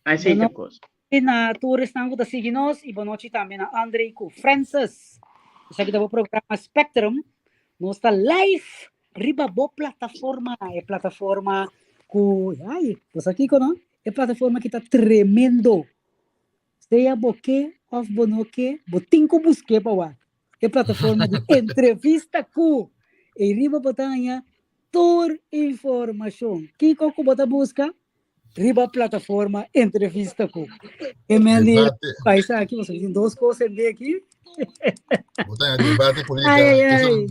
Esei ta kos. Na tur esnan ku ta sigui nos i bonochi tambe na Andre ku Francis. Esaki ta bo programa Spectrum. Nos ta live riba bo plataforma, e plataforma ku, ai, bo sa kiko no? E plataforma ki ta tremendo. Sea bo ke òf bo no ke, bo tin ku busk'é pa wak. E plataforma di entrevista ku ei riba bo ta haña tur informashon. Kiko ku bo ta buska? Riba plataforma entrevista ku e men di pais aki, bo tin dos kos en aki. Bo ta debate política. Ai, ai, ai.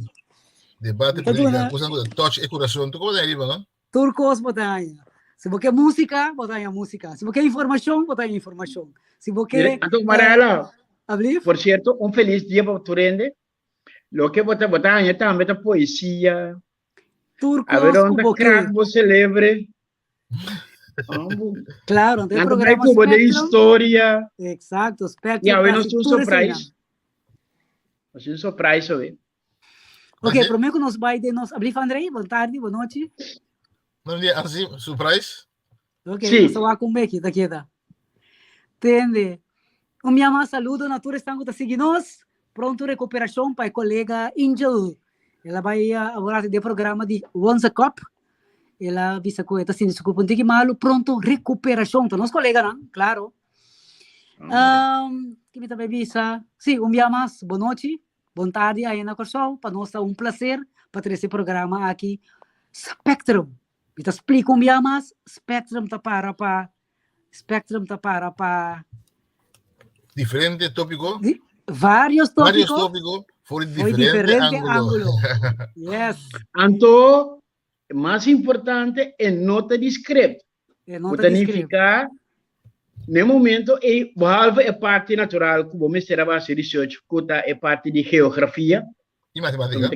Debate política, cosa ku touch e corazón. Tu como riba, no? Tur kos bo ta haña. Si bo ke músika, bo ta haña músika. Si bo ke informashon, bo ta haña informashon. Si bo ke Anto Marela, por cierto, un feliz dia pa tur hende. Loke bo ta bo ta haña tambe ta poesia. Tur kos ku bo ke. Crack bo celebre. Claro, entonces programa cubo de historia. Exacto, Spectrum. Y a ver, nos un surprise. Nos un surprise, oye. Ok, promé ku nos bai den nos ablif André, bon tardi, bon nochi. Bon dia, así, surprise. Ok, sí. nos wak un beki, ta keda. Tende. Un mi ama saludo na tur esnan ku ta sigui nos. Pronto recuperacion pa e colega Angel. El a bai awor de programa di Onze Kop. El a bisa ku e ta sinti su kurpo un tiki malu, pronto rekuperashon. Ta nos koleganan, klaro. Ke mi ta bai bisa? Sí, un bia mas, bon nochi, bon tardi aye na Kòrsou. Pa nos ta un plaser pa trese e programa aki, Spectrum. Mi ta splika un bia mas, Spectrum ta para pa, Spectrum ta para pa. Diferente tópiko. Varios tópiko. Varios tópiko for di diferente, diferente ángulo. Yes. Anto, mas importante, e no ta di script. E no ta di script. Significa, ne momento ei, behalve e parti natural ku bo mester a hasi research, ku ta e parti di geografia. I matematika.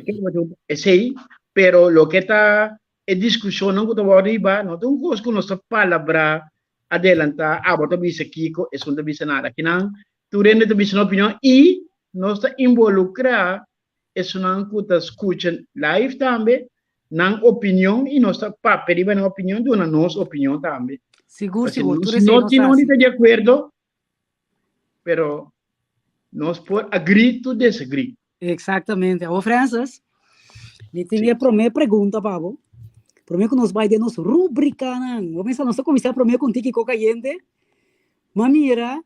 Esei, pero loke ta e diskushonnan ku ta wòrdu hibá no ta un kos ku nos ta palabrá adelantá, abo ta bisa kiko, esun ta bisa nada. Kinan tur hende ta bisa nan opinion i nos ta involukrá esunnan ku ta skucha live tambe nan opinion i nos ta papia riba nan opinion, duna nos opinion tambe. Sigur, sigur. Tur esei nos ta hasi. No tin di akuerdo, pero nos por agree to disagree. Exactamente. Awor Francis, mi tin e promé pregunta pa bo. Promé ku nos bai den nos rubrikanan. Bo pensa nos ta kuminsá promé ku un tiki kokayente. M'a mira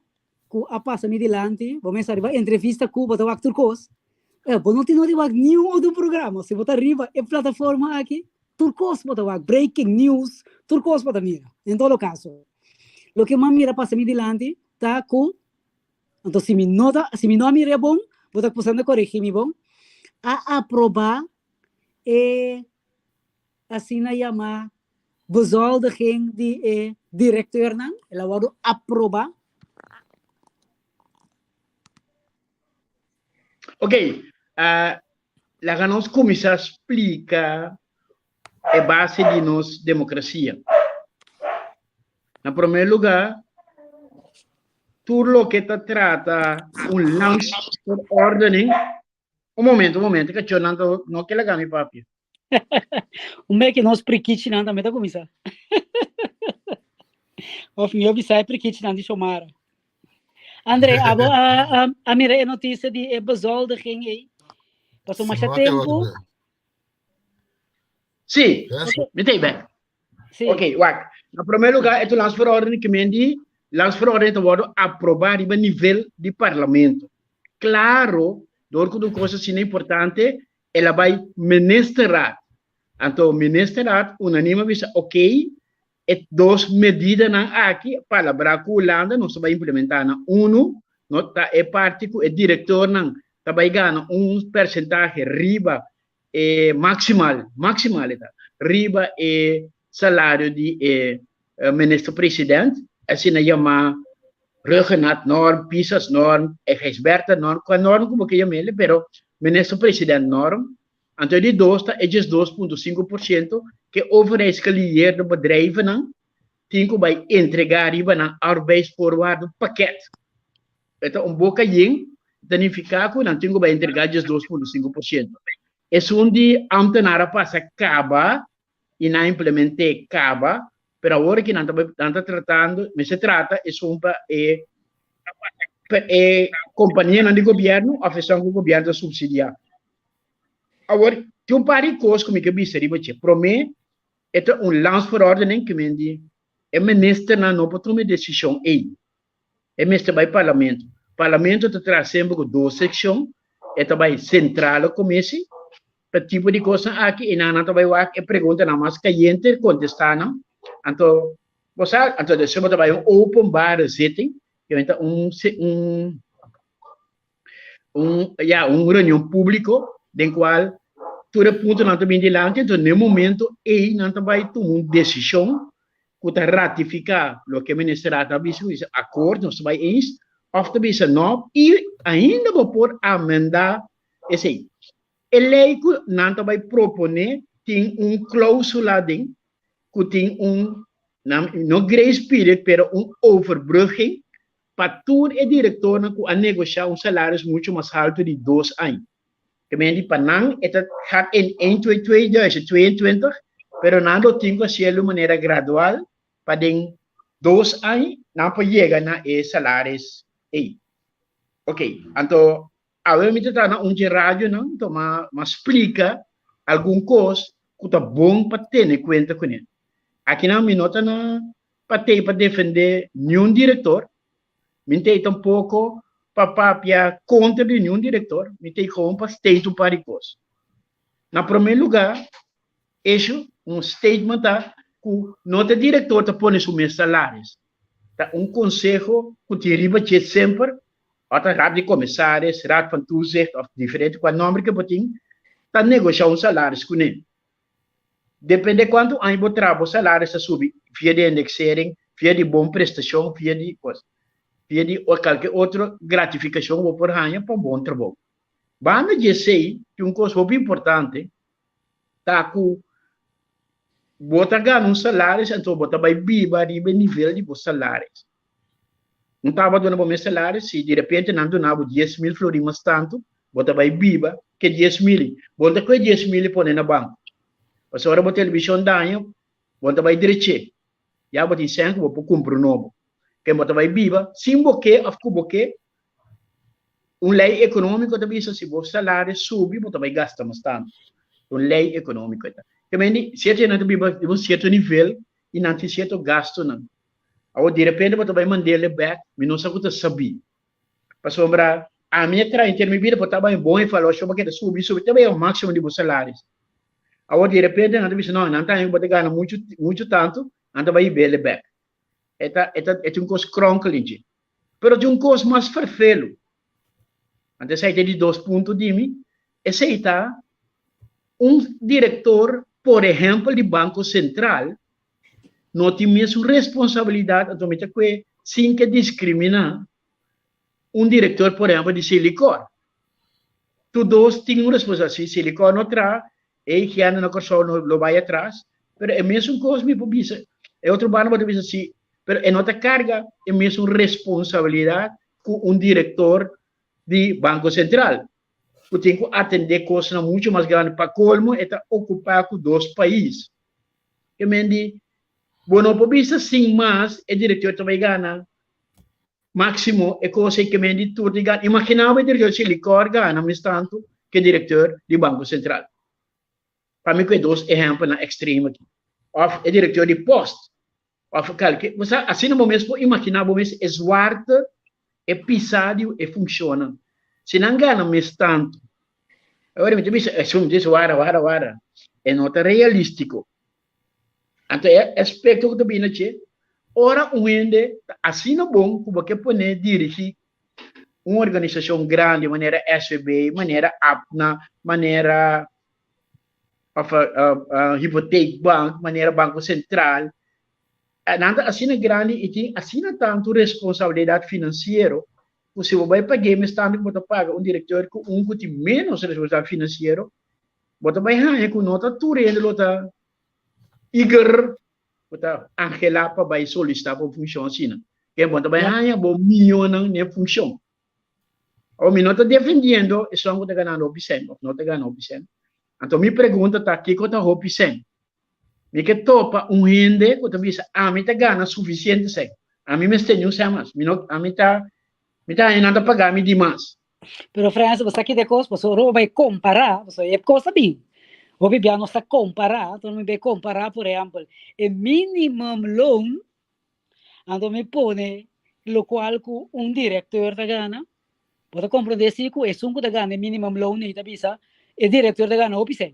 ku a pasa mi dilanti, bo mester riba entrevista ku bo ta wak tur kos. Eh, bo no tin no di wak niun otro programa. Si bo ta riba e plataforma aki, tur kos bo ta wak, breaking news, tur kos bo ta mira. En todo kaso, loke m'a mira pasa mi dilanti ta ku Anto si mi no ta, si mi no a mira e bon, bo ta kusando koregi mi bon, a aprobá e asina yamá bezoldiging di e direkteurnan, el a wòrdu aprobá. Ok, laga nos kuminsá splika e base di nos demokrasia. Na promé lugá, tur loke ta trata un landsverordening, un momento, un momento, kachónan ta no ke laga mi papia. Un bes ke nos prikichinan tambe ta kuminsá. Of mihó bisa e prikichinan di Shomara. André, abo a, a, a mira e notisia di e bezoldiging ei? Pasó masha tempu. Sí, mi ta ben. Sí. Ok, wak. Na promé lugá, e tu landsverordening ke men di landsverordening ta wòrdu aprobá riba nivel di parlamento. Klaro, dor ku un kos asina importante, el a bai ministerraad. Anto ministerraad unanime a bisa, ok, e dos medidanan aki palabrá ku Hulanda nos ta bai implementá nan. Unu, no ta e parti ku e direktornan ta bai gana un persentahe riba e maximal, maximal e ta, riba e salario di e minister president, asina yama Rhuggenaath norm, Pisas norm, e Gijsbertha norm, kua norm ku bo ke yam'el, pero minister president norm. Anto e di dos ta e 12,5% ke overheidsgelieerde bedrijvennan tin ku bai entrega riba nan arbeidsvoorwaarden pakket. E ta un boka yen, ta nifiká ku nan tin ku bai entregá 12,5%. Esun di ámtenar a pasa kaba i nan a implement'é kaba. Pero awor ku nan ta nan ta tratando, mester trata esun pa e pa e kompanianan di gobièrnu òf esun ku gobièrnu ta supsidiá. Awor, tin un par di kos ku mi ke bisa riba dje. Promé, e ta un landsverordening ku men di e ministernan no por tuma e desishon ei. E mester bai parlamento. Parlamento ta traha semper ku dos sekshon, e ta bai sentrale komisi pa tipo di kosnan aki i nan nan ta bai wak e preguntanan mas kayente kontestá nan. Anto bo sa, anto despues bo ta bai un openbare zitting, ke ta un un un ya un reunion públiko den kual tur e puntonan ta bin dilanti, enton na e momento ei nan ta bai tuma un desishon ku ta ratifiká loke minister a ta bisa, bisa akord nos ta bai eens òf ta bisa nò i ainda bo por amendá esei. E lei ku nan ta bai proponé tin un klóusula aden ku tin un no grace period pero un overbrugging pa tur e direktornan ku a negoshá un salaris muchu mas haltu di dos aña. Ke men di pa nan e ta gaat in 1 2 2022, pero nan lo tin ku hasiel di un manera gradual pa den dos aña nan por yega na e salaris ei. Ok, anto awe mi ta traha na un dje radionan, anto m'a m'a splika algun kos ku ta bon pa tene kuenta kuné. Akinan mi no ta na pa tei pa defendé niun direktor, mi n tei tampoko pa papia kontra di niun direktor, mi tei gewoon pa state un par di kos. Na promé lugá, esho un statement ta ku no ta direktor ta pone su mes salaris, ta un konseho ku tin riba dje semper, òf ta raad di komisaris, raad van toezicht òf diferente kua nòmber ke bo tin, ta negoshá un salaris kuné. Depende kuantu aña bo traha bo salaris ta subi via di indexering, via di bon prestashon, via di kos, via di kalke otro gratifikashon ku bo por haña pa bon trabou. Banda di esei tin un kos hopi importante ta ku bo ta gana un salaris anto bo ta bai biba riba e nivel di bo salaris. Un tabata duna bo mes salaris, si di repente nan duna bo 10,000 florin mas tantu, bo ta bai biba ku e 10,000. Bo no ta ku e 10,000 i pone na banko. Pasobra ora bo televishon daña, bo no ta bai drech'é. Ya bo tin sèn ku bo por kumpra un nobo. Ken bo ta bai biba sin bo ke òf ku bo ke, un lei ekonómiko ta bisa si bo salario subi bo ta bai gasta mas tantu. Un lei ekonómiko e ta. Ke mende sierto hende ta biba riba un sierto nivel i nan tin sierto gastunan. Awor di repente bo ta bai mand'el bek, mi no sa ku ta sabí. Pasobra ami a traha henter mi bida por tabata un bon evaluashon pa keda subi subi te bai e máksimo di bo salaris. Awor di repente nan ta bisa no, nan ta haña ku bo ta gana muchu muchu tantu, nan ta bai hib'el bek. E ta e ta e ta un kos kronkel dje. Pero tin un kos mas ferfelu. Anto esei ta e di dos punto di mi, esei ta un direktor por ehèmpel di Banko Sentral no tin mesun responsabilidat, anto mi ta kue sin ke diskriminá un direktor por ehèmpel di Selikor. Tur dos tin un responsabilidat, si Selikor no traha e higiena na Kòrsou no lo bai atras, pero e mesun kos mi por bisa, e otro banda bo ta bisa si, pero e no ta karga e mesun responsabilidat ku un direktor di Banko Sentral, ku tin ku atendé kosnan muchu mas grandi, pa kolmo e ta okupá ku dos pais. Ke men di, bo no por bisa sin mas e direktor ta bai gana máksimo e kos ei ke men di tur di gana. Imaginá bo e direktor di Selikor gana mes tantu ke direktor di Banko Sentral. Pa mi ku e dos ehèmpelnan ekstremo aki. Òf e direktor di Post. Òf kalke, bo sa, asina bo mes por imaginá bo mes e zwarte, e pisá di e funshonnan. Si nan gana mes tantu. Awor mi ta bisa, esun mi ta bisa wara, wara, wara. E no ta realístiko. Anto e aspekto ku ta bini achi, ora un hende ta asina bon ku bo ke pone dirigí un organisashon grandi manera SVB, manera APNA, manera òf Hypotheekbank, manera Banko Sentral, nan ta asina grandi i tin asina tantu responsabilidat finansiero ku si bo bai pag'é mes tantu ku bo ta paga un direktor ku un ku tin ménos responsabilidat finansiero, Bo ta bai haña ku no ta tur hende lo ta eager, bo ta anhelá pa bai solisitá pa un funshon asina. Ken bo ta bai haña bo mihónan den e funshon. Awor mi no ta defendiendo esun ku ta ganando hopi sèn òf no ta gana hopi sèn. Anto mi pregunta ta kiko ta hopi sèn? Mi ke topa un hende ku ta bisa, Ami ta gana sufisiente sèn. Ami mester niun sèn mas. Mi no, ami ta, mi ta haña nan ta paga mi dimas. Pero Frans, bo sa ki ta e kos? Pasobra ora bo bai kompará, pasobra e kos ta bin. Hopi bia nos ta kompará, anto mi bai kompará, por ehèmpel, e minimum loon, anto mi pone lokual ku un direkteur ta gana, bo ta komprondé si ku esun ku ta gana e minimum loon ei ta bisa e direkteur ta gana hopi sèn.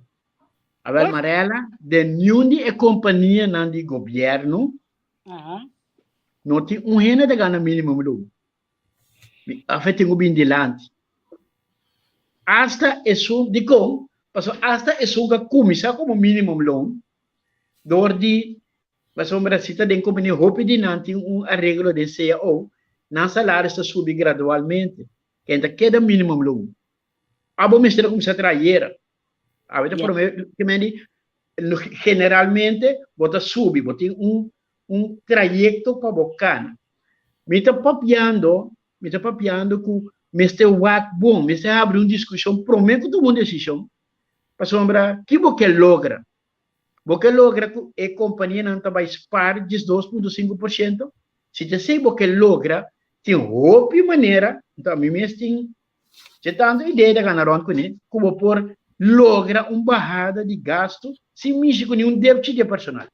Awel Marella, den niun di e kompanianan di gobièrnu no tin un hende ta gana minimum loon. Mi afe tin ku bin dilanti. Asta esun, dikon? Pasobra asta esun ku a kuminsá komo minimum loon dor di, pasobra si ta den kompania hopi di nan tin un areglo den cao, nan salaris ta subi gradualmente, ken ta keda minimum loon. Abo mester a kuminsá traha ayera. Awe ta prome ke men di generalmente bo ta subi, bo tin un un trayekto pa bo kana. Mi ta papiando, mi ta papiando ku mester wak bon, mester habri un diskushon prome ku tuma un desishon, pasobra ki bo ke logra? Bo ke logra ku e kompanianan ta bai spar 12.5%? Si ta esei bo ke logra, tin hopi manera, anto ami mes tin Dje tantu idea ta gana rònt kuné ku bo por logra un bahada di gastu sin mishi ku niun depchi di e personal.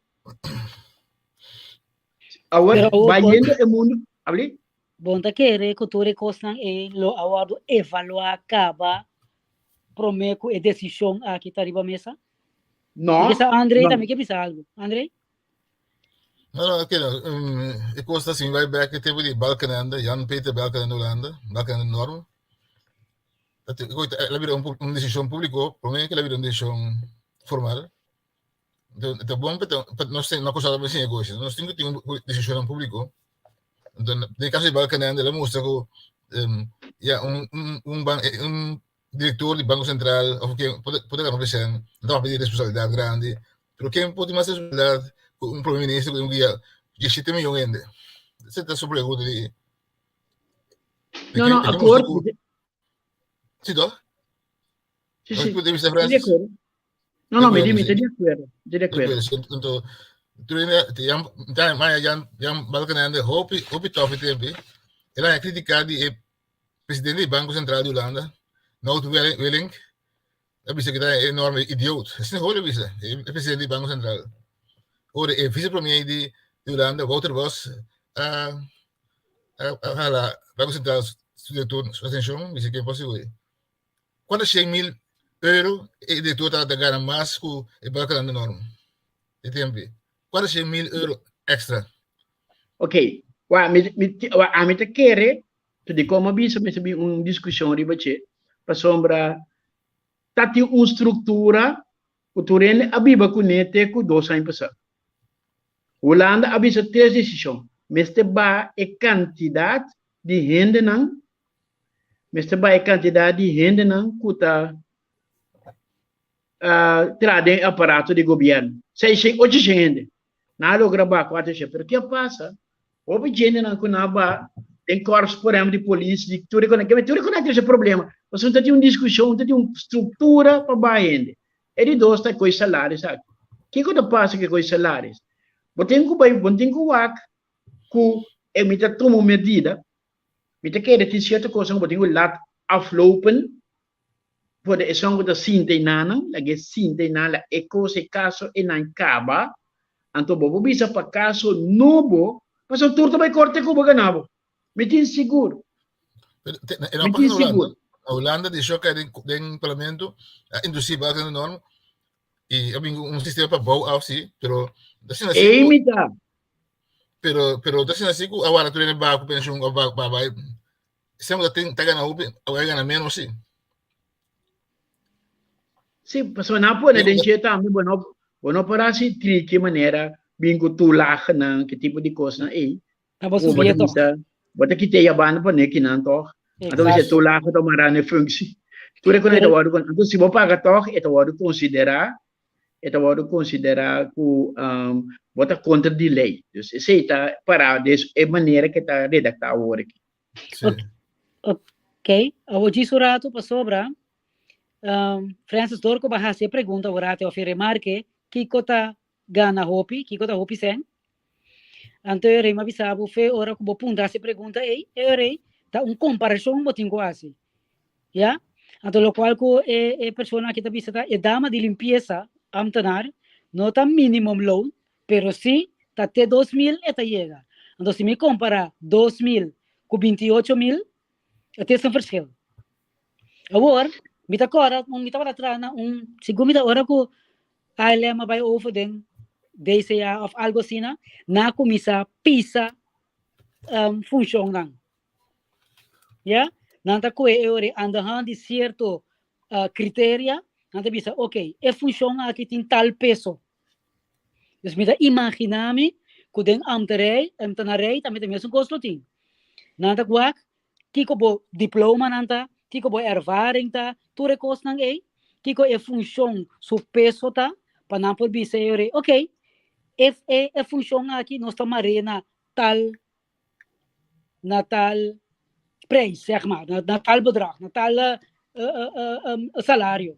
Awor, bayendo e mundu, abli? Bon ta kere ku tur e kosnan ei lo a wòrdu evaluá kaba promé ku e desishon aki ta riba mesa? No. Mi ke sa Andrei tambe ke bisa algu. Andrei? No, no, oké, no. Um, e kos ta sin bai bek e tempo di Balkenende, Jan Peter Balkenende Holanda, Balkenende Norm. Dat el a bira un, un desishon públiko, promé ke el a bira un desishon formal. Enton, ta bon pa nos ten, no cosa pa siña gosi, nos tin ku tin un desishonnan públiko. Enton, den kaso di Balkenende, el a mustra ku um, ya un, un, un, ban, un director di Banco Central of ken por por gana presen no ta pidi responsabilidad grandi pero ken por tin mas responsabilidad ku un prome minister ku tin un guia 17 miyon hende ese ta su pregunta di di No, no, ken ken mustra ku akkoord. si toch Sí, sí. Punto di vista Mi di Francis acuerdo. No, de no, mi acuerdo di, mi sí ta di acuerdo. Mi ta di de acuerdo. acuerdo sí entonces tur hende Jan Jan Jan Jan Balkenende hopi hopi tofi tempi el a critica di e Presidente di Banco Central di Hulanda, Nout Willink, a bisa ku ta e enorme idioot. Asina hoor a bisa, e presidente di Banco Central. Ora e vicepremier di Hulanda, Wouter Bos, a a hala Banco Central su director su atencion, bisa ke imposible. Kuantu 100 mil euro e director ta gana mas ku e Balkenende norm e tempo. Kuantu 100 mil euro extra. Ok, wa mi mi wa ami ta kere Tu di komo bisa mester bin un diskushon riba dje, pasobra ta tin un struktura ku tur hende a biba kuné te ku dos aña pasá. Hulanda a bisa tres desishon, mester baha e kantidat di hendenan, mester baha e kantidat di hendenan ku ta traha den e aparato di gobièrnu, seishen, ochoshen hende. Nan a logra baha kuater pero ke a pasa? Hopi djentenan ku nan a baha den korps por ehempel di polis di tur e kos nan tur e kos nan tin problema pasobra ta tin un diskushon ta tin un struktura pa baha hende. E di dos ta koe salaris aki. Kiko ta pasa ku e koe salaris? Bo tin ku bai bo tin ku wak ku e mi ta tuma un medida mi ta kere tin sierto kosnan ku bo tin ku laat aflopen For di esun ku ta sinta enanan, laga e sinta enan, la e kos e kaso enan kaba, anto bo por bisa pa kaso nobo, pasobra tur ta bai korte ku bo gana bo. Mi tin sigur. Pero te, na, Mi na tin Hulanda, sigur. na Hulanda di show kai den, den parlamento, a indusi back in de norm, y a bin un sistema pa bouw af sí, pero da sin así Ei ku, mi ta. pero pero da sin así ku awara tur hende ba ku pensioen of ba ba bai Esnan ku ta tin ta gana hopi, awor a gana ménos sí. Sí, pasobra nan a pone den dje tambe, bo no, bo no por hasi triki manera bin ku toelagenan, ki tipo di kosnan ei. Ta bo Ku bo ta subié tòg. bisa, bo ta kita e yabanda pone kinan tòg. Anto bisa Exacto. toelage ta mará na e functie. Tur e kos ei ta Pero wòrdu kon, anto si bo paga tòg e ta wòrdu konsiderá e ta wòrdu konsiderá ku bo ta kontra di lei. Dus esei ta pará des e manera ke ta redaktá awor aki. Sí. Ok, awor djis un rato pasobra um, Francis Dorco ba hasi e pregunta awor rati of e remarke, kiko ta gana hopi, kiko ta hopi sèn? Anto e rei m'a bisa bo fe ora ku bo puntra hasi pregunta ei, e rei ta un komparashon bo tin ku hasi. Ya? Anto lokual ku e e persona aki ta bisa ta e dama di limpiesa, ambtenaar, no ta minimumloon, pero si ta te 2000 e ta yega. Anto si mi kompará 2000 ku 28.000, e ta un verschil. Awor, mi ta kòrda, mi tabata traha na un, segun mi ta ora ku ALM a bai over den DCA òf algu asina, nan a kuminsá pisa funshonnan. Ya? Nan ta kohe e ora aan de hand di sierto kriteria, nan ta bisa, ok, e funshon aki tin tal peso. Dus mi ta imaginá mi ku den ambterij, ambtenarij tambe ta mesun kos lo tin. Nan ta wak kiko bo diplomanan ta, kiko bo ervaring ta, tur e kosnan ei, kiko e funshon su peso ta, pa nan por bisa e ora ei, ok, e e funshon aki nos ta mar'é na tal na tal prijs, zeg maar, na, na tal bedrag, na tal uh, uh, uh, um, salario.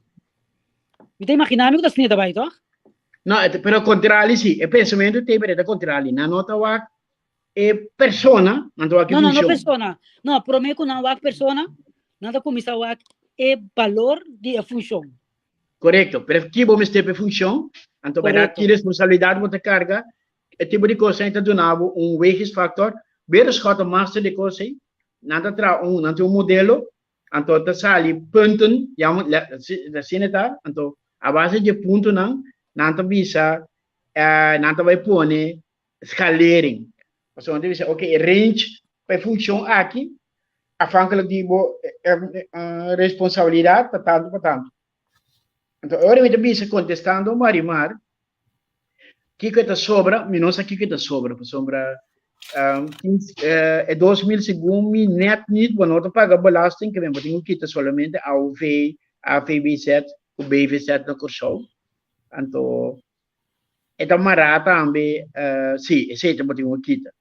Mi ta imaginá mi ku ta asina ta bai, toch? No, pero kontrali si, e pensamentu te pero ta kontrali. Nan no ta wak e persona, nan ta wak e No, no, no funshon. persona. No, promé ku nan wak persona, nan ta kuminsá wak e balor di e funshon. Korekto, pero ki bo mester pa e funshon, anto bèrdat Korekto. ki responsabilidat bo ta karga, E tipo di kos ei ta duna bo un wegingsfactor. Beterschot ta master di kos ei. Nan ta traha un, nan tin un modelo, anto ta sali punten, yama, asina ta, anto a base di e puntonan nan ta bisa, nan ta bai pone scalering. Pasobra nan ta bisa, ok, e range pa e funcion aki, afhankelijk di bo responsabilidad ta tantu pa tantu. Anto ora mi ta bisa contestando Marimar, Kiko ta sobra? Mi no sa kiko ta sobra, pasobra um, e 2000 segun mi net niet, bo no ta paga belasting, ke men bo tin ku kita solamente AOV, AVBZ ku BVZ na Kòrsou. Anto e ta mará tambe, uh, sí, esei ta bo tin ku kita.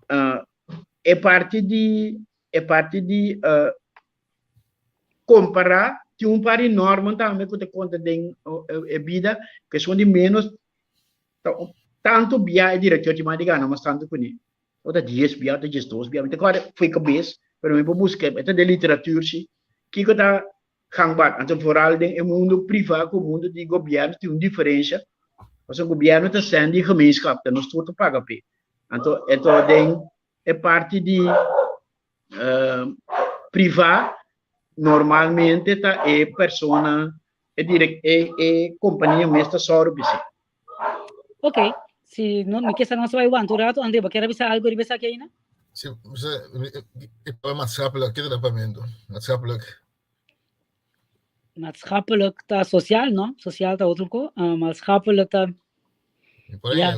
Uh, e parti di e parti di uh, kompará tin un par di norman tambe ku ta konta den e bida ku esun di ménos ta tantu bia e direktor tin mas di gana mas tantu kuné o ta dies bia o ta diesdos bia mi ta kòrda fo'i kabes pero mi por buska e ta den literatuur si kiko ta gangbaar anto vooral den e mundu privá ku mundu di gobièrnu tin un diferensha pasobra gobièrnu ta sèn di gemeenschap ta nos tur ta paga p'e anto e ta den e parti di privá normalmente ta e persona, e direct, e, e kompania mes ta sòru p'esei. Ok, si no, mi ke sa nos bai wanta un rato, André, bo kier a bisa algo riba esaki aina? Si, e pa maatschappelijk, ke ta da pamento? Maatschappelijk. Maatschappelijk ta social, no? Social ta otro ko. Uh, maatschappelijk ta... Ja,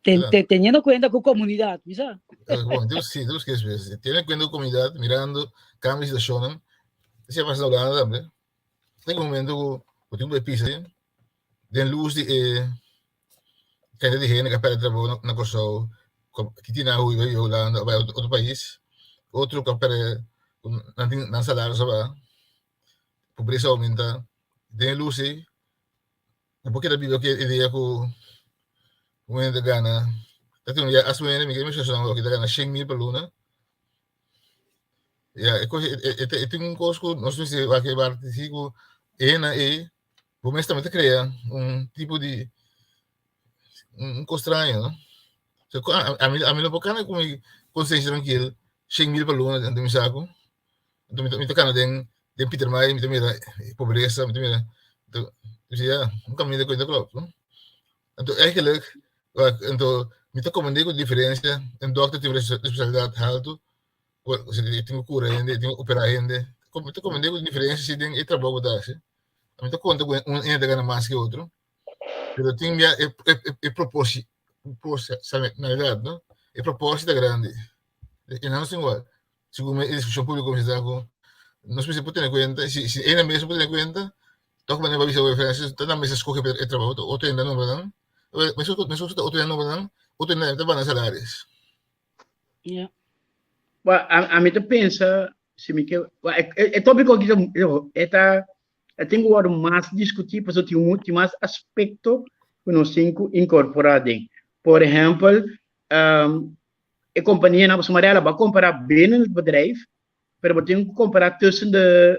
ten, ten, teniendo cuenta ku comunidad, misa? Bon, Deus sí, Deus que es Teniendo cuenta ku comunidad, mirando cambio de situación, se pasa na Holanda tambe. Tem un momento ku ku tin ku pisa den luz di e cantidad di hende que perde trabalho na, na Kòrsou, que tin na hui bai Holanda, bai otro, otro país, otro que perde nan tin nan salario sa ba, pobreza aumenta. Den luz ei, bo por keda biba ku e idea ku un hende ta gana, ta tin un ya as un hende mi ke menshona ku ta gana 100.000 pa luna. Ya, e kos e tin un kos ku nos mester wak e parti si ku e hendenan ei bo mes tambe ta krea un tipo di un kos straño no. Ami ami no por kana ku mi konsensia trankil 100.000 pa luna den mi saku. Anto mi ta mi ta kana den den Pietermaai mi ta mira pobresa mi ta mira mi di ya un kaminda ku no klopt no. Anto eigenlijk wak anto mi ta komprende ku diferensia un dokter tin un responsabilidat haltu e tin ku kura hende e tin ku opera hende mi ta komprende ku diferensia si den e trabou ku ta hasi mi ta konta ku un hende ta gana mas ke otro pero tin bia e e proporcionalidad no e proporshi ta grandi e nan no ta igual segun e diskushon públiko mester ta ku nos mester por tene kuenta si si ena mes por tene kuenta tok manera pa bisa referensia ta nan mester skohe pa e trabou ta otro hende a nombra nan meskos meskos ku ta otro hende a nombra nan otro hende ta banda salaris. Ja. Well, a, ami ta pensa si mi ke e, e tópiko aki ta e ta e tin ku wòrdu mas diskutí pasobra tin tin mas aspekto. ku nos tin ku inkorporá den. Por ehèmpel, e kompanianan, pasobra Mariela, bo a kompará binnen het bedrijf, pero bo tin ku kompará tussen de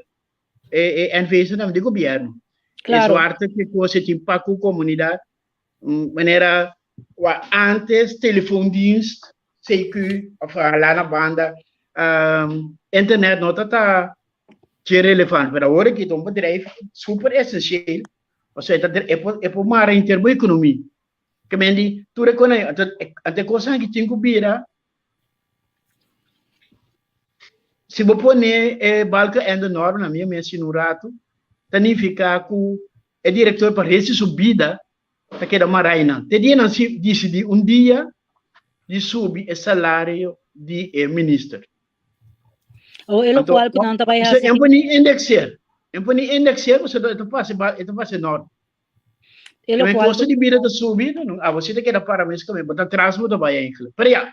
e NV's di gobièrnu. Claro. E zwarte ke kos e tin pa ku komunidat. Manera wa antes telefoondienst, CQ, of hala na banda, internet no ta che relevant, pero awor aki ta un bedrijf super esensieel, pasobra e ta e por e por mara henter bo ekonomia. Ke men di tur e kos anto e kosnan aki tin ku bira si bo pone e balkenende norm na mi mes un ratu ta nifiká ku e direktor pa resti su bida ta keda mará einan. Te dia nan si disidí un dia di subi e salario di e minister. O e Anto, lokual ku nan ta bai so hasi en por ni indexeer. En por ni indexeer, pasobra e ta pasa e ta pasa enorm. E E lokual kosto di bida ta subi, no, abo si ta keda para mes kami, bo ta atras bo ta bai eigenlijk. Pero ya.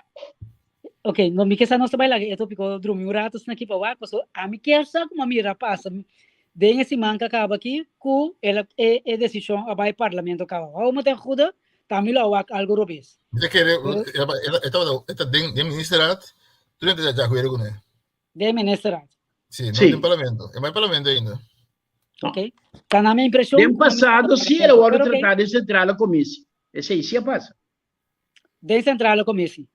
Ok, no mi ke sa nos ta bai laga e topiko drumi un rato asina aki pa wak, pasobra ami kier sa kuma mira pasa den e siman ku a kaba aki ku el a e e desishon a bai parlamento kaba. Hou mi ten goede, ta mi lo a wak algu robes. Mi ta kere, e tabata, e ta den den ministerraad, tur hende ta de akuerdo kuné. Den ministerraad. Sí, no Sí. den parlamento. E bai parlamento ainda. Ok. Ta na mi impreshon Den ku mi pasado sí el a wòrdu pero ok. tratá den Centrale Commissie. Esei sí a pasa. Den Centrale Commissie.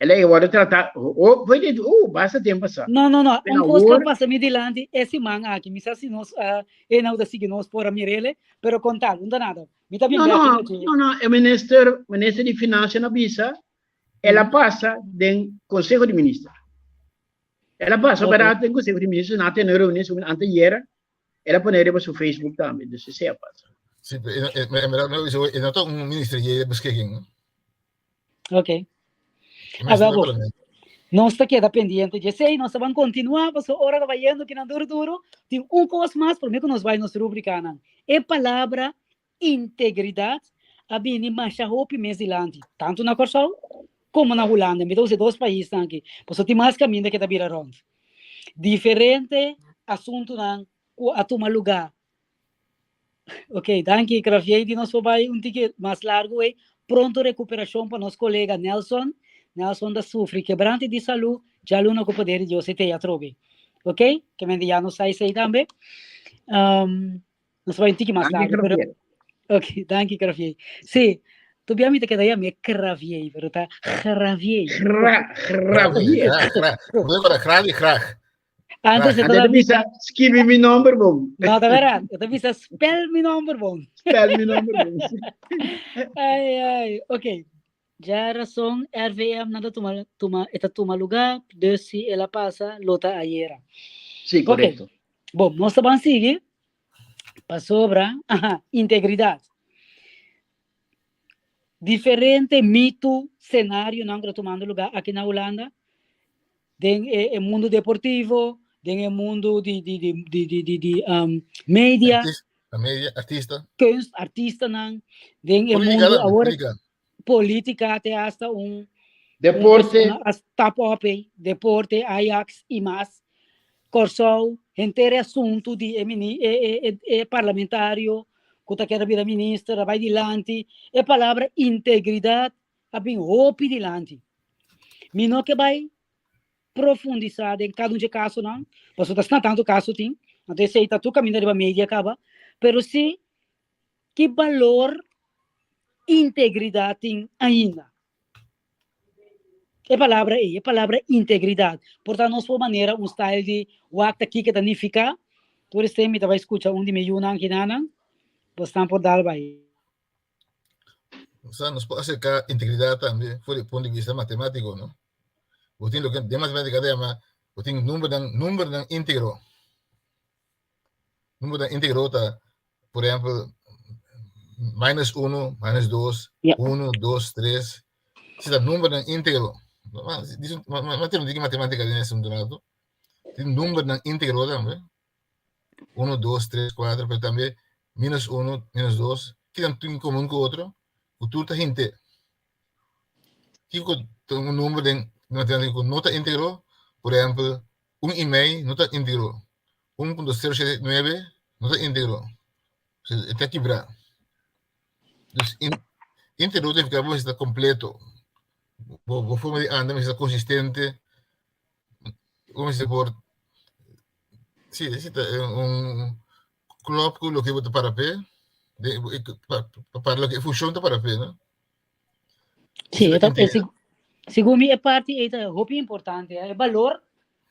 El a wòrdu tratá, oh, foi di, oh, basta tempu pasá. No, no, no. Pero Un kos ku a awor, pasa mi dilanti e siman aki. Mi sa si nos, uh, e nou ta sigui nos por a mirele, pero kontal, un ta nada. Mi ta bin no, bèk no, na dje. no, no, e minister, minister di Finansia a bisa, el a pasa den Conseho di Minister. El a pasa Ok. berdad den Conseho di Minister, nan a tene reunion su anteayer, el a pone riba su Facebook tambe, dus esei a pasa. Sí, pero en, en, en verdad, no, e no ta un ministerie beschikking. Ok. E A minister ver, del bo. parlamento. Nos ta keda pendiente dje esei, nos ta ban kontinuá, pasobra ora ta bayendo kinan duru duru. Tin un kos mas promé ku nos bai nos rubrikanan. E palabra integridat a bini masha hopi mes dilanti, tantu na Kòrsou komo na Hulanda. Mi ta usa e dos paisnan aki, pasobra tin mas kaminda ke ta bira rònt. Diferente asuntunan ku a tuma lugá. Ok, danki Kravier di nos por bai un tiki mas largu ei. Pronto rekuperashon pa nos kolega Nelson. Nelson ta sufri kebrante di salú, djaluna ku poder di Dios e tei atrobe. Ok, ke men di ya nos sa esei tambe. Um, nos bai un tiki mas Danki, largu, pero Kravier. ok, danki Kravier. Sí, tobia mi ta keda yam'é Kravier, pero ta Gravier. Gra, Gravier. Graag, graag. Wil ik graag die graag. Antes e Antes ta de bisa, skibi mi nomber bon. No, ta verdad. E ta bisa spel mi nomber bon. Spel mi nomber bon. Ai, ai. Ok. Ja razón, RVM nada tuma, tuma, eta tuma lugar, dus si ela pasa, lo ta ayera. Sí, correcto. Ok. Bom, nos ta ban sigui pasobra, aha, integridad. Diferente mito, scenarionan ku ta tumando lugar aki na Hulanda, den e, e mundo deportivo, den e mundo di, di, di, di, di, di, di um, media, Artista, media, artista. kunst, artistanan, den e Política mundo tambe, awor política. política te hasta un Deporte. Un persona a stap op ei, deporte, Ajax y mas. Kòrsou, henter e asuntu di e mini e e e e parlamentario ku ta kere bira minister a bai dilanti. E palabra integridat a bin hopi dilanti. Mi no ke bai profundisá den kada un dje kasonan, pasobra ta asina tantu kaso tin, anto esei ta tur kaminda riba media kaba, pero si ki balor integridat tin ainda? E palabra ei, e palabra integridat, por ta nos por manera un style di wak ta kiko ta nifiká. Tur esei mi ta bai skucha un di mi yunan kinanan, bosnan por dal bai. Osea, nos por aserká integridat tambe for di punto di bista matematiko, no? Bo tin loke den matematika ta yama, bo tin numbernan, numbernan íntegro. Numbernan íntegro ta, por ehèmpel, minus uno, minus dos, Ja. uno, dos, tres. Si ta numbernan íntegro. Ma, ma, ma, ma tin un tiki matematika den e asuntu rato. Tin numbernan íntegro tambe. Uno, dos, tres, kuater, pero tambe minus uno, minus dos. Ki nan tin komun ku otro? Ku tur ta hinte. Kiko ta un number den matemátika ku no ta íntegro? Por ehèmpel, un i mei no ta íntegro. 1.079 no ta íntegro. E ta kibrá. Dus in, Íntegro ta nifiká bo mester ta kompleto. Bo bo forma di anda mester ta konsistente. Bo mester por sí, esei ta un klòp ku loke bo ta para p'e, pa loke e funshon ta para p'e, no? Sí, e ta, e segun mi e parti ei ta hopi importante, e balor,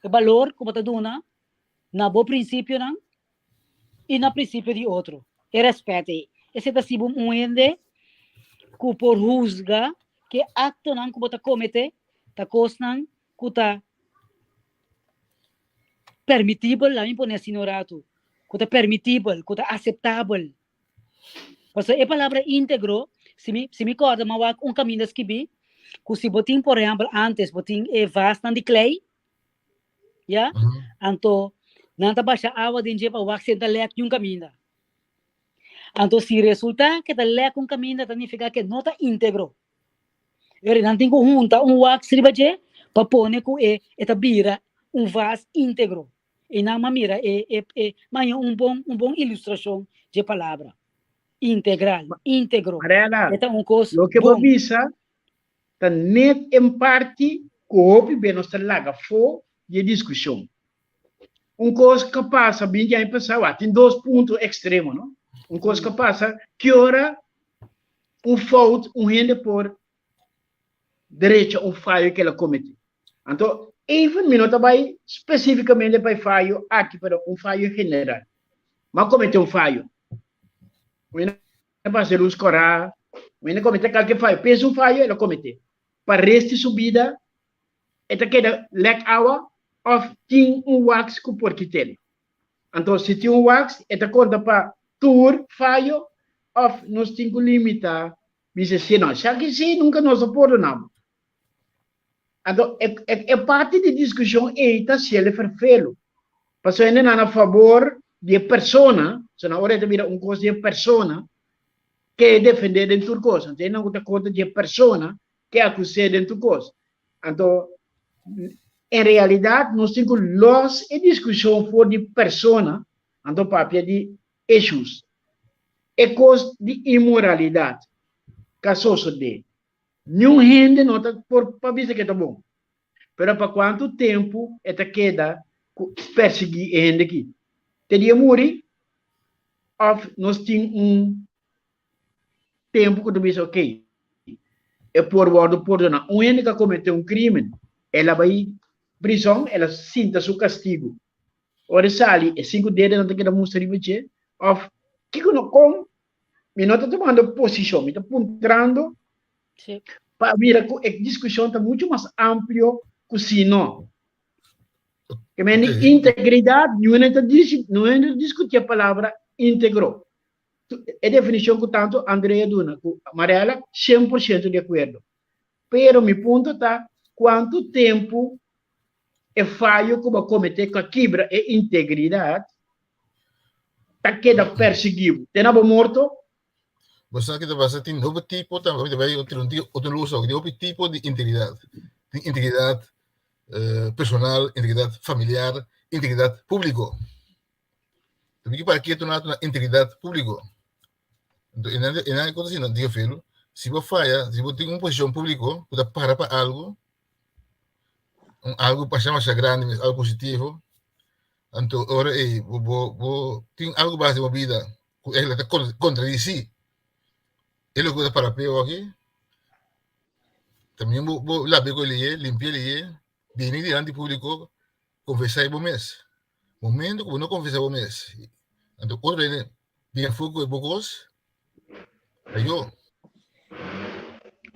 e balor ku bo ta duna na bo prinsipionan i na prinsipio di otro. E rèspèt ei. Esei ta sibu un hende ku por husga ku e aktonan ku bo ta kometé ta kosnan ku ta permitibel, laat mi pone asina un ratu, ku ta permitibel, ku ta aseptabel. Pasobra e palabra íntegro, si mi, si mi kòrda mi a wak un kaminda skibí, ku si bo tin por ehèmpel ántes bo tin e vasnan di klei, ya, anto nan ta basha awa den dje pa wak si e ta lèk niun kaminda. Anto si resultá ke ta lèk un kaminda ta nifiká ke no ta íntegro. E ora nan tin ku hunta un wax riba dje pa pone ku e e ta bira un vas íntegro. I nan a mira e e e maña un bon un bon ilustrashon dje palabra integral, íntegro. Marela, E ta un kos loke bo bon. bisa ta net en parti ku hopi be nos ta laga afó di e diskushon. Un kos ka pasa binti aña pasá, wak tin dos punto ekstremo, no? Un kos ka pasa ki ora un fout un hende por derecha un fayo ku el a kometé. Anto, even mi no ta bai spesífikamente pa e fayo aki, pero un fayo en general. Mi a kometé un fayo. Mi a pasa lus kòrá, mi a kometé kalke fayo. Pensa un fayo el a kometé. Pa rest di su bida e ta keda lèk awa òf tin un wax ku por kit'el. Anto si tin un wax e ta konta pa tur fayo òf nos tin ku limitá bisa si no esaki si nunka nos a pordoná bo. Anto e e parti di diskushon ei ta hasiel e ferfelu. Pasobra hendenan a fabor di e persona, so na ora e ta bira un kos di e persona ke e defendé den tur kos. Anto hendenan ku ta kontra di e persona ke akus'é den tur kos. Anto en realidat nos tin ku lòs e diskushon for di persona, anto papia di issues. E kos di inmoralidat ka sosodé. Niun hende no ta por pa bisa ke ta bon. Pero pa kuantu tempu e ta keda ku persiguí e hende aki? Te dia e muri? Òf nos tin un tempu ku ta bisa ok, e por wòrdu pordoná. Un hende ku a kometé un krímen, el a bai prizòn, el a sinta su kastigu. Ora e sali, e sinku dedenan ta keda mustra riba dje. Òf kiko no kon Mi no ta tumando posishon, mi ta puntrando pa mira ku e diskushon ta muchu mas amplio ku si no. Ke men di integridat, niun ta niun ta diskutí e palabra íntegro. E definishon ku tantu Andrea duna ku Mariela, 100% di akuerdo. Pero mi punto ta kuantu tempu e fayo ku bo a kometé ku a kibra e integridat ta keda persiguí bo te na bo morto? Bo sa ki ta pasa? Tin hopi tipo tambe, mi ta bai otro un otro lus tin hopi tipo di integridat. Tin integridat personal, integridat familiar, integridat públiko. Ta mi ki para ketu na integridat públiko. Enton e nan e nan e kos asina diga felu, si bo faya, si bo tin un posishon públiko ku ta para pa algu, un algu masha masha grandi mes, algu positivo, anto ora ei bo bo bo tin algu bas den bo bida ku e ta kontradisí e loke bo ta para p'e aki, también bo bo labia ku e lei, limpia e lei, bini dilanti públiko konfesá bo mes. Momento ku bo no konfesá bo mes, anto otro hende bin afó ku e bo kos, ayo.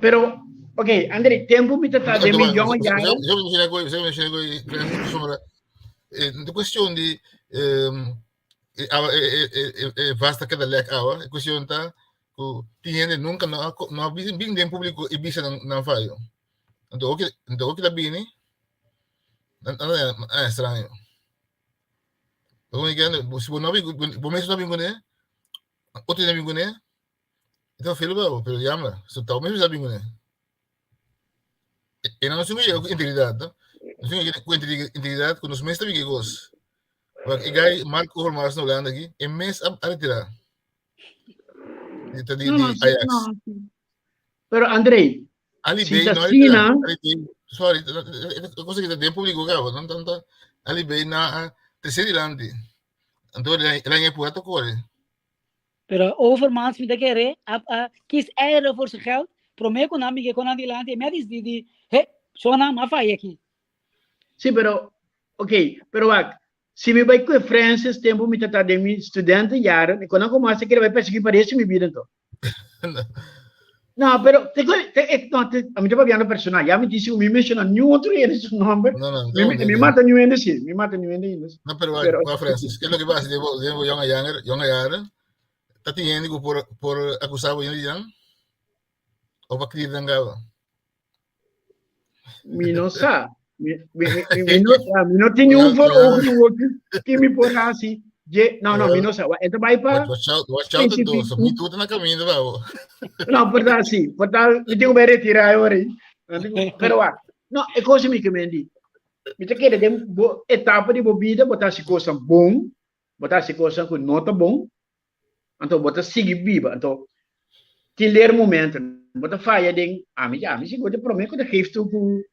Pero, ok, André, tempu mi ta ta den mi yòn jaren. Yo mencioné ku, yo mencioné ku pasobra no ta kuestion di e awa e e e e vas ta keda lèk awa, e kuestion ta ku tin hende nunka no a no a bin den públiko i bisa nan nan fayo. Anto oki anto oki ta bini nan nan a extraño. Si bo no bin bo mes no bin kuné, otro hende a bin kuné, e ta feel pa bo, pero jammer, so ta bo mes a bin kuné. E nan no tin ku yega ku integridat, no. Nos tin ku yega ku integridat ku nos mes ta bin ku e kos. Wak e guy Mark Overmars na Hulanda aki, e mes a retira. Di No, di no, Ajax. no. Pero Andrei, Ali si B ta no asina, Ali B, sorry, cosa que den público gabo, no tanta Ali B na tercer dilanti. Anto el aña puerto corre. Pero Overmars mi ta kere a a kies eieren voor zijn geld. Prome ku nan mige kon nan dilanti e mi a disdi di he, shownan m'a faya aki. Sí, pero, ok, pero wak, si mi bai ku e Francis tempu mi ta ta den mi studentenjaren, e kon nan komo hasi kere bai persegui pa resto di mi bida anto. No, pero te, te, te, no, te, a mi ta papiando personal. Ya mi dice, mi menciona ni otro hende su nombre. No, no, Mi, no, mi, no, mi no. mata ni hende sí, mi mata ni hende ainda. No, pero, Pero- pero Francis, ¿qué es lo que pasa? Debo, debo young a younger, young a younger. Ta tin hende ku por, por acusar bo hende jan? O pa krir dan gaba? Mi no sa. Mi, mi, mi, mi, no, ah, mi no tin un voor ogen que mi por hasi. Je, no, no, mi no sa. Ento bai pa Watch out, watch out specific. entonces. Mi tuta na caminho, babo. No, por tal sí. Por tal, mi tengo que retirar ahora. Pero wa, no, e cosa mi que me di. Mi te queda den bo etapa di bo vida, bo ta hasi cosa bon, bo ta hasi cosa ku no ta bon, Anto bo ta sigui biba. Anto tin leer momento bo ta faya den ami ami sigur ta prome ku ta geef toe ku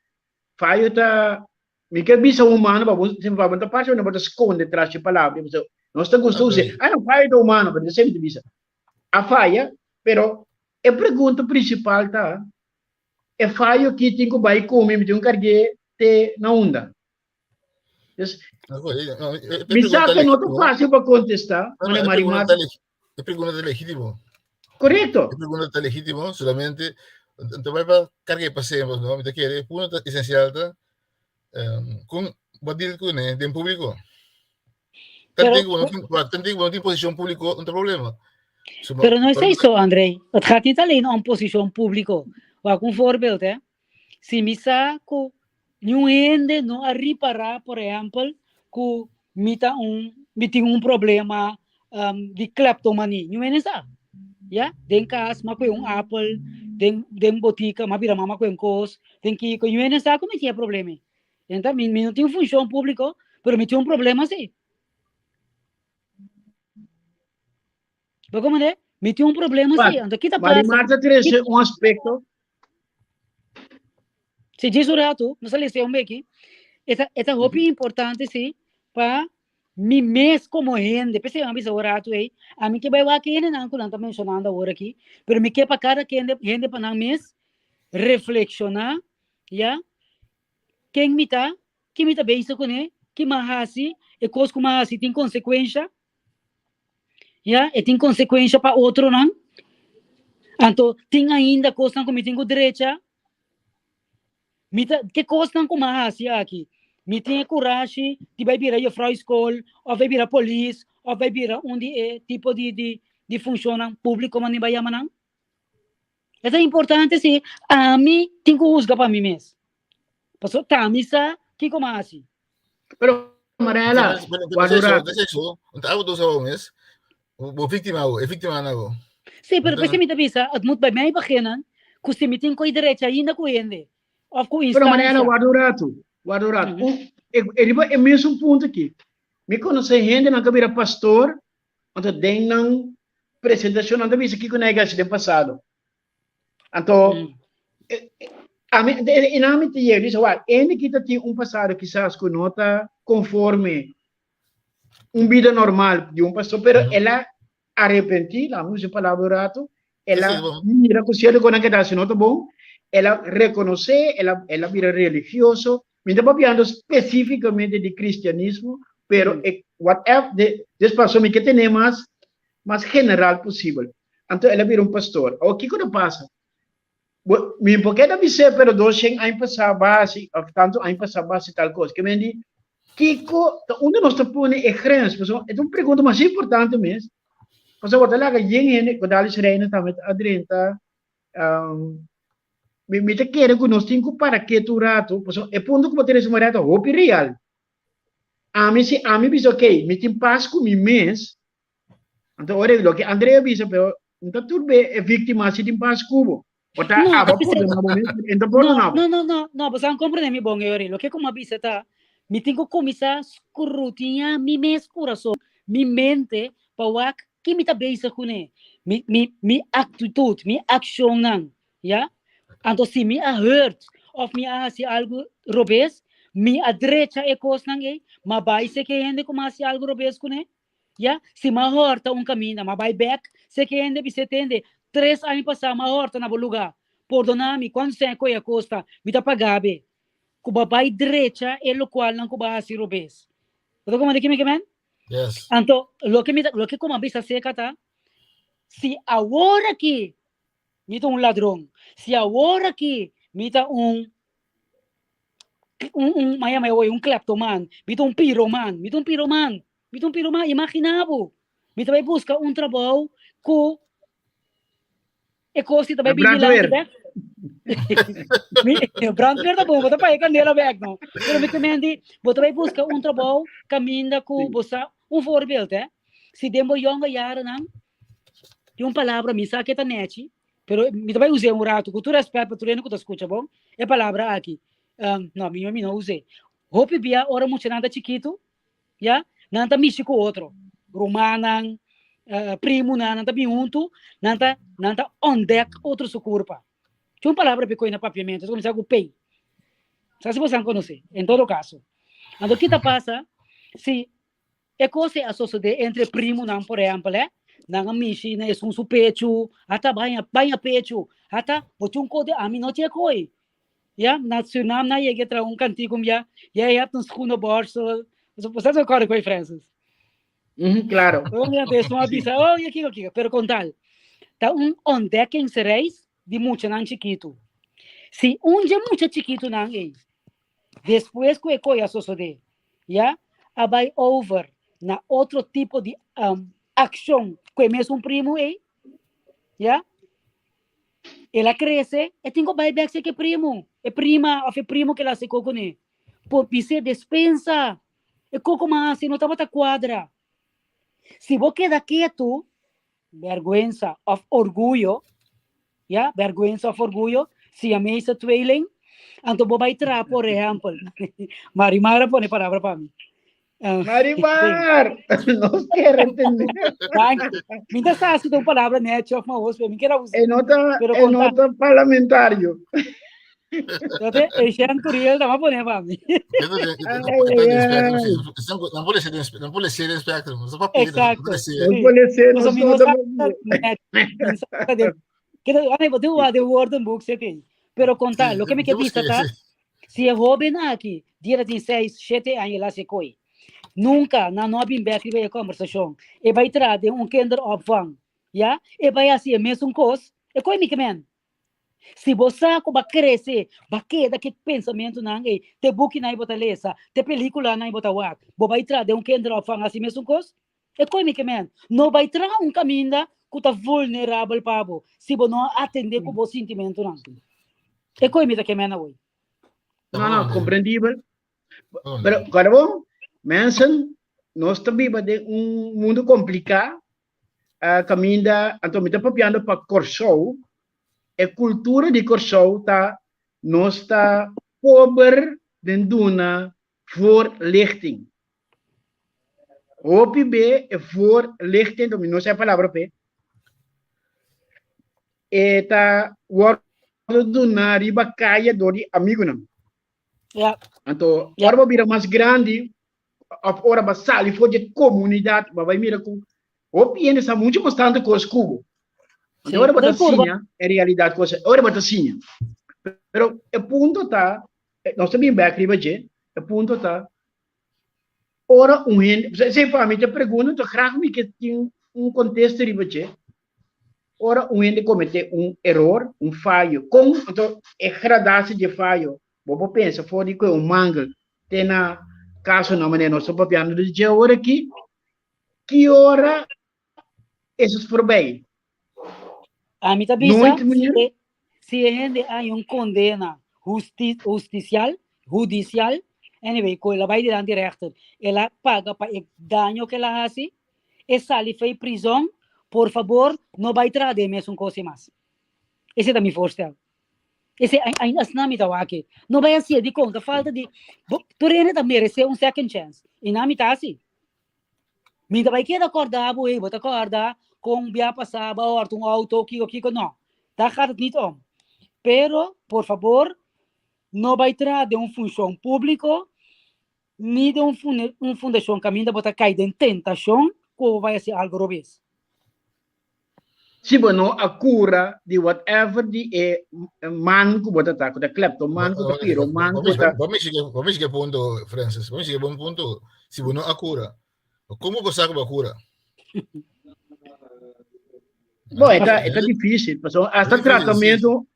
fayo ta mi ke bisa humano pa bo pa bo ta parse bo ta skonde tras di palabra pasobra nos ta gusta usa ah no fayo ta humano pero esei mi ta bisa a faya pero e pregunta principal ta e fayo aki tin ku bai ku mi mi tin ku karg'é te na unda. Dus, mi sa que no ta fácil pa contestar, no, Marimar. E pregunta ta legítimo. Correcto. E pregunta ta legítimo, solamente te vai pa carga pa sempre, no? Mi ta kere, punto ta esencial ta um, con bo deal con eh, den público. Tanto que no tanto que no tin posición público, no problema. Pero no es eso, André. Het gaat niet alleen om posición público. Wak un voorbeeld, hè. Si mi sa ku niun hende no a ripará, por ehèmpel, ku mi ta un, mi tin un problema di kleptomanie, niun hende sa. Ya, den kas m'a kue un apel, den den botika m'a bira mama kue un kos, den kiko, niun hende sa ku mi tin e problema ei. Enta mi mi no tin funshon públiko, pero mi tin un problema si. Bo komprendé? Mi tin un problema si, anto kita pasa? Marimar ta trese un aspekto. Si djis un ratu, nos a lesa un beki, e ta, e ta hopi importante si pa mi mes komo hende, p'esei mi a bisa un ratu ei, ami ke bai wak e hendenan ku nan ta menshonando awor aki, pero mi ke pa kada kende hende pa nan mes reflekshoná, ya, ken mi ta, ki mi ta bezig kuné, ki mi a hasi, e kos ku mi a hasi tin konsekuensha. Ya, e tin konsekuensha pa otronan. Anto tin ainda kosnan ku mi tin ku drecha. Mi ta, ke kosnan ku mi a hasi aki? Mi tin e kurashi di bai bira juffrouw skol, òf bai bira polis, òf bai bira un di e tipo di di di funshonnan públiko manera bai yama nan? E ta importante si ami tin ku husga pa mi mes. Pasobra ta mi sa kiko mi a hasi. Pero Mariela, guardura. Bo víctima bo, e víctima na bo. Sí, pero p'esei mi ta bisa, het moet bij mij beginnen, ku si mi tin ku e derecho ainda ku hende, of ku Pero Mariela, instancia. guarda un rato, guarda un rato. Un, e, e riba e mesun punto aki. Mi konosé hendenan ku a bira pastor, anto den nan presentashon nan ta bisa kiko nan a hasi den pasado. Anto, ami, e nan mi ta yega, dice, wak, hende ki ta tin un pasado kisas ku no ta konforme un bida normal di un pastor, pero el a arepentí, laga mi usa e palabra un rato, el a mira ku sierto ku nan keda hasi no ta bon, el a rekonosé, el a, el a bira religioso, mi ta papiando spesífikamente di kristianismo, pero e whatever, de, des paso mi ke tene mas, mas general posibel. Anto el a bira un pastor. Awor kiko ta pasa? Bo, mi por ke ta bis'é, pero 200 aña pasá bo a hasi, òf tantu aña pasá bo a hasi tal kos. Ke men di, kiko, ta unda nos ta pone e grens? Pasobra e ta un pregunta masha importante mes. Pasobra bo ta laga yen hende, Godalis Reina tambe ta a drenta, mi, mi ta kere ku nos tin ku para ketu un ratu, pasobra e punto ku bo tene suma ta hopi real. Ami si ami bisa ok, mi tin pas ku mi mes, Anto ora loke Andrea bisa pero no ta tur be e víctima si tin pas cubo. O ta No, aba e p'esei- pordona bo mes, en ta No, pordona bo. no, no, no, no, boso a comprende mi bon, Yori. Loke ku mi a bisa ta, mi tin ku kuminsá scrutiñá mi mes kurason, mi mente, pa wak ki mi ta bezig kuné. Mi, mi, mi aktitut, mi akshonnan. Ya? Anto si mi a hurt of mi a hasi algu robes, mi a drecha e kosnan ei, ma bai seke hende ku mi a hasi algu robes kuné. Ya? Si mi a hòrta un kaminda, mi a bai bèk seke hende bis'é, Tende, tres aña pasá mi a hòrta na bo lugá. Pordoná mi, kuantu sèn ku e a kosta, mi ta pagá be. Ku bo a bai drecha e lokualnan ku bo a hasi robes. Bo ta komprendé ki mi ke men? Yes. Anto, loke mi ta, loke ku mi a bisa seka ta, si awor aki mi ta un ladron, si awor aki mi ta un un un maya maya un kleptoman, mi ta un piroman, mi ta un piroman, mi ta un piroman, imagina bo, mi ta bai buska un trabou ku e kos ta bai bini dilanti bek. Mi, brandweer ta bon, bo ta paga kandela bek, no? Pero mi ta di, bo ta bai buska un trabou kaminda ku bo sa, un voorbeeld, eh? Si den bo yonga jarennan, Tin un palabra, mi sa ke ta nechi, pero mi ta bai us'é un ratu, ku tur rèspèt pa tur hende ku ta skucha bon, e palabra aki. No, mi mi no us'é. Hopi bia ora muchanan ta chikitu, ya, nan ta mishi ku otro. Rumannan, primunan, nan ta bin huntu, nan ta nan ta òntdèk otro su kurpa. Tin un palabra p'e koi na papiamentu, ta kuminsá ku P. Sa si boso konosé, en todo kaso. Anto ki ta pasa si E kos ei a sosodé entre primunan, por ehèmpel, hè, nan a mishi na esun su pechu, ata baña, baña pechu, ata bo tin un kos di ami no tin e koi. Ya, na Surinam nan a yega e traha un kantiku un bia, Jij hebt een schoenenborstel. Bo sa kòrda koi, Francis? Mhm, claro. Oh, mira, esun a bisa, oh, ya kiko, kiko. Pero kon tal, ta un ontdekkingsreis di muchanan chikitu. Si un dje mucha chikitunan ei, despues ku e koi a sosodé, ya, a bai over na otro tipo di accion cu e mesun primo ei, ya, el a crece, e tin cu bai bek seki e primo, e prima of e primo cu el a haci coco ne, por bis'é despensa, e coco mas haci no tabata cuadra. Si bo keda ketu, berguensa of orguyo, ya, berguensa of orguyo, siamese tweeling, anto bo bai traha, por ehempel, Marimar a pone palabra pa mi. Marimar! Nos kier entende. Dank je. Mi ta sa si ta un palabra nechi of mahos, pero mi kier a usa. E no ta, Pero e no konta. ta parlamentario. Entonces, Eugène Curiel ta pone pa mi. No pode ser, no pode ser inspector, no papel, Exacto. no pode ser. No pode ser, Nos nos mi no no ta sa Keda, ai, bo tin de woordenboek zit in. Pero conta, lo que me ke bisa ta, si e joven aki, dia tin 6, 7 aña la se koi. Nunca, na no bin bek riba e conversacion. E bai tra den un kinderopvang. Ja? E bai hasi e mesun kos, e koi mi ke men. Si bo sa ku bo a krese, bo a keda ku e pensamentunan ei, te bukinan ei bo ta lesa, te pelikulanan ei bo ta wak, bo bai traha den un kinderopvang hasi mesun kos? E koe mi ke men, no bai traha un kaminda ku ta vulnerabel pa bo si bo no a atendé ku bo sintimentunan. E koe mi ta ke men awor. No, no, komprendibel. Pero, kòrda bon, mensen, nos ta biba den un mundu kompliká kaminda, anto mi ta papiando pa Kòrsou, e kultura di Kòrsou ta nos ta pober den duna voorlichting. Hopi be e voorlichting, mi no sa e palabra p'e, e ta wòrdu duna riba kaya dor di amigunan. Anto, ora bo bira mas grandi, of ora bo sali for di e komunidat, bo bai mira ku hopi hende sa muchu mas tantu kos ku bo. Anto ora bo ta siña e realidat kos, ora bo ta siña. Pero e punto ta, nos ta bin bek riba dje, e punto ta, ora un hende, esei pa mi ta pregunta, anto graag mi ke tin un kontesta riba dje, ora un hende kometé un eror, un fayo, kon anto e gradasie di e fayo Bo por pensa for di koe un mangel te na kasonan manera nos ta papiando di dje awor aki, ki ora esos forbij? Ami ta bisa, Nooit meer? si e, si e hende hay un condena husti, husticial, judicial, anyway, ku el a bai dilanti rechter, el a paga pa e daño ku el a hasi, e sali fei prizon, por fabor, no bai traha den e mesun kos ei mas. Esei ta mi voorstel. Ese ainda asina mi ta wak. No bai hasié dikon ta falta di bo tur hende ta meresé un second chance i nan mi ta hasi. Mi ta bai keda kòrda bo hey bo ta kòrda kon bia pasá bo a hòrta un outo kiko kiko no. Daar gaat het niet om. Pero, por fabor, no bai traha den un funshon públiko ni den un fundashon kaminda bo ta kai den tentashon ku bo bai hasi algu robes. Si bo no a kura di whatever di e man ku bo ta ta, ku ta kleptoman, ku ta piroman, ku ta. Bo mishi ke punto, Francis. Bo mishi ke bon punto. Si bo no a kura, kon bo sa ku bo a kura? Bo, e ta, e ta difícil, pasobra hasta tratamentu,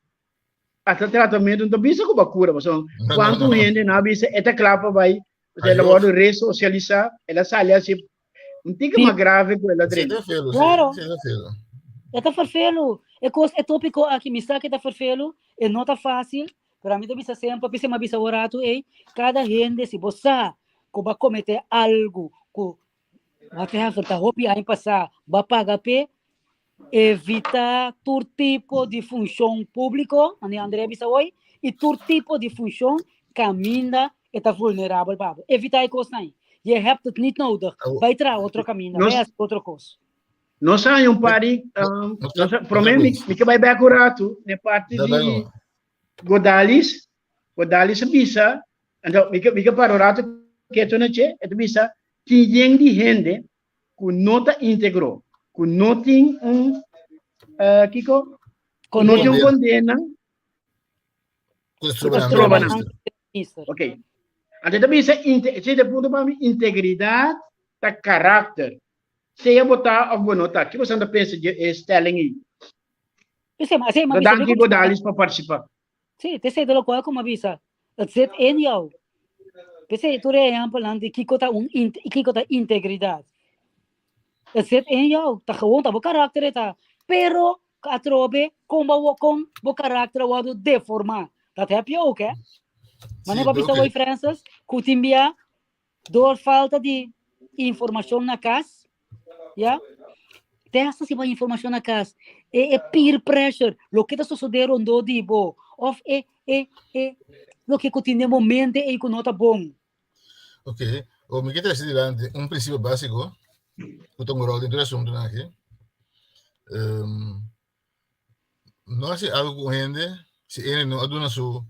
hasta tratamentu no ta bisa ku bo a kura, pasobra kuantu hende no a bisa e ta kla pa bai, pasobra el a wòrdu resosialisá, el a sali hasi un tiki mas grave ku el a drenta. Claro. E ta ferfelu. E kos, e tópiko aki, mi sa ku e ta ferfelu, e no ta fásil, pero ami ta bisa semper, p'esei mi a bisa un ratu ei, kada hende si bo sa ku bo a kometé algu ku whatever ta hopi aña pasá, bo a paga p'e, evitá tur tipo di funshon públiko, manera André a bisa hoy, i tur tipo di funshon kaminda e ta vulnerabel pa bo. Evitá e kosnan ei. Je hebt het niet nodig. Bai traha otro kaminda, bai hasi otro kos. Nos a haña un par di, nos a, promé mi, mi ke bai bèk un ratu n'e parti di Godalis. Godalis a bisa, anto mi ke, mi ke para un ratu ketu na dje, e ta bisa, tin yen di hende ku no ta íntegro, ku no tin un, kiko? Ku no tin un kondena. Ku ta stroba nan. Ok. Anto ta bisa, esei ta e punto pa mi, integridat ta karakter. Sea bo ta òf bo no ta. Ki boso ta pensa di e stelling ei? Danki Godalis pa partisipá. Sí, t'esei ta lokual ku mi a bisa. Het zit in jou. P'esei tur e ehèmpelnan di kiko ta un kiko ta integridat. Het zit in jou. Ta gewoon ta bo karakter e ta. Pero atrobe kon bo kon bo karakter a wòrdu deformá. Dat heb je ook hè. Manera bo a bisa hoy Francis, ku tin bia Door falta di informacion na cas, ya. Te hasta si bo informacion na cas, e, e peer pressure, loke ta sosode rondó di bo, of e, e, e, loke ku tin den bo mente ei ku no ta bon. Ok, o mi ke trese dilanti un prinsipio básiko ku ta un ròl den tur e asuntunan aki. Um, no hasi algo ku un hende si ene no a duna su,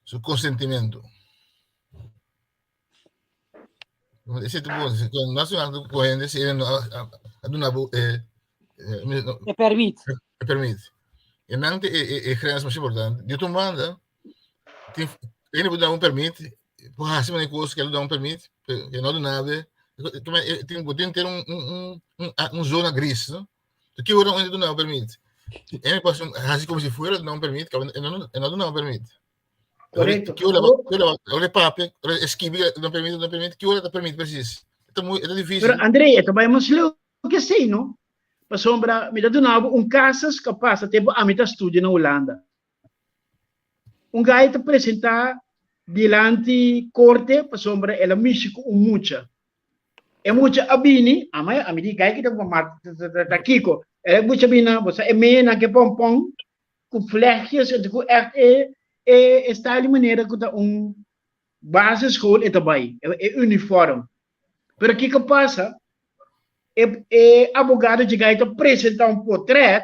su konsentimentu. Ese ta bon. No hasi algo ku hende si ene no a duna bo e E permit. E permit. E nan te e grens mas importante. Di otro banda, tin ene por duna un permit, por hasi mane kos ke lo duna un permit, ke no duna be. Tin bo tin ter un un un un zona gris, no? Ki ora un duna un permit? Ene por hasi komo si fuera duna un permit, e no duna un permit. Correcto. Ki ora, ki ora, ora papia, ora escribi, no permite, no permite, ki ora ta permite precies? Ta muy, ta difícil. Pero André, e ta bai mas leu que sei, no? Pasobra mi ta duna bo un casus ka pasa tempo ami ta studia na Hulanda. Un gai ta presenta dilanti corte pasobra el a mishi cu un mucha. E mucha a bini, ama ami di gai ki ta ta kiko. E mucha bini, bo sa e mena ke pompon ku vlechtjes en ku echt e e e style di manera ku ta un basisschool e ta bai, e uniform. Pero kiko pasa? E e abogado djega i ta presenta un potret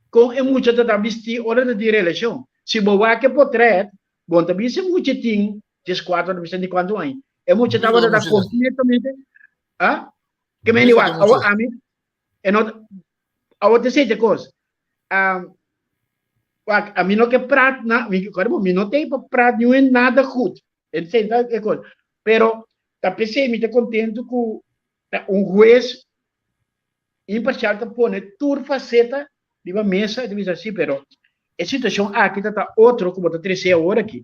kon e mucha ta ta bisti ora ta tin relashon. Si bo wak e potret, bo no ta bisa e mucha tin dieskuater, no ta bisa ni kuantu aña. E mucha tabata ta kompletamente, ah? Ke meni wak, awor ami E no awor te sete kos. Um, wak, a mi no ke praat na, mi, kore mi no te pa praat ni un nada goed. E senta e kos. Pero ta p'esei mi ta contento ku ta un hues imparcial ta pone tur faceta riba mesa e ta bisa si, pero e situacion aki ta ta otro ku bo ta trese awor aki.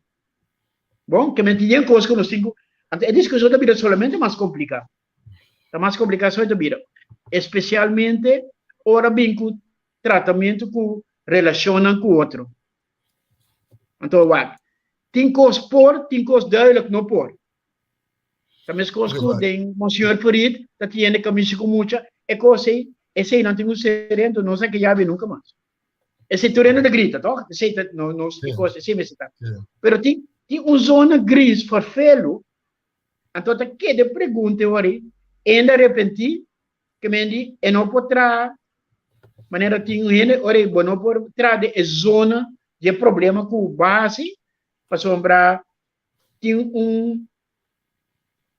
Bon, ke men tin yen kos ku nos tin ku, anto e diskushon ta bira solamente mas kompliká. Ta mas kompliká so e ta bira. Espesialmente ora bin ku tratamentu ku relashonnan ku otro. Anto wak, tin kos por, tin kos duidelijk no por. Ta meskos ku den Monseñor Farid ta tiene kamisa ku mucha, e kos ei, eseinan tin ku sere, anto no sa ke yabi nunka mas. Esei tur hende ta grita, toch? Esei ta, no, no, e kos, esei mester ta. Pero tin, tin un zona gris ferfelu Anto ta keda e pregunta e ora ei, Hende arepentí? Ke men di, e no por traha. Manera tin un hende, ora ei bo no por traha den e zona di e problema ku base pasobra tin un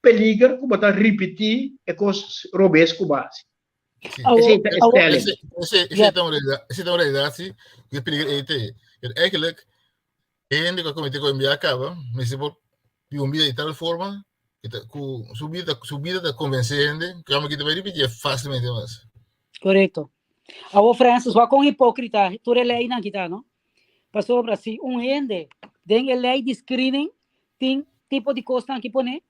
peliger ku bo ta ripití e kos robes ku base. Sí. Awo, Esei ta awo, stelling. Ese, ese, ese Ja. ta un realidad, ese ta un realidad, sí, ku e peliger ei te. Pero eigenlijk, hende ku a komete ku enviá kaba, mester por biba un bida di tal forma ku ta ku su bida su bida ta konvensé hende ku amo kita bai ripití fásilmente mas. Korekto. Awo Francis, wak kon hipókrita tur e leinan kita, no? Pasobra si un hende den e lei di screening tin tipo di kosnan ki pone,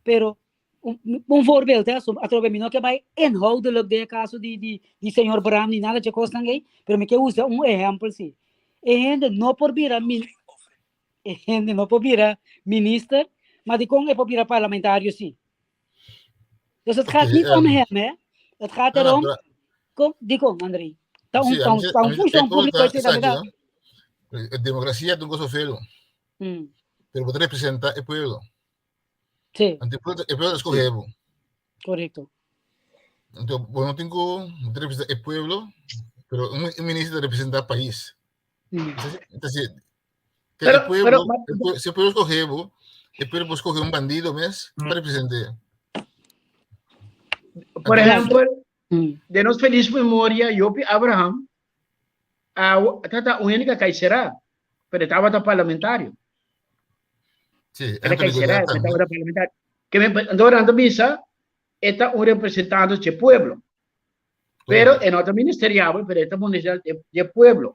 pero un, un voorbeeld, hè, so, atrobe mi no ke bai inhoudelijk den e kaso di, di, di señor Bram ni nada dje kosnan ei, pero mi ke usa un ehempel si. E hende no por bira min, e hende no por bira minister, maar dikon e por bira parlamentario si? Dus het gaat Oké, niet om ehm, hem, hè? Het gaat no, no, erom, pero kom, dikon, André. Ta un, sí, ta a un, mi, ta a un mi, funcion e kos público ta esei tambe esaki, ta. no? E democracia ta un cosa feo, pero bo ta representa e pueblo. Sí, Anto e pueblo, e pueblo ta escoge bo. correcto. Anto bo no tin ku bo ta representa e pueblo, pero un, un minister ta representa pais. Entonces, entonces, que Pero, el pueblo, pero, el pue- si el pueblo escoge bo, el pueblo puede escoger un bandido mes para representar. por Anto, ejemplo, Mm. de nos feliz memoria, Jopi Abraham, a, tata un única caicera, pero estaba parlamentario. sí, Era Anthony caicera, Godard tambe. estaba parlamentario. Que me, anto bisa, está un representante del pueblo. Pero Correcto. e no ta ministeriabel, pero e ta ministerial de pueblo.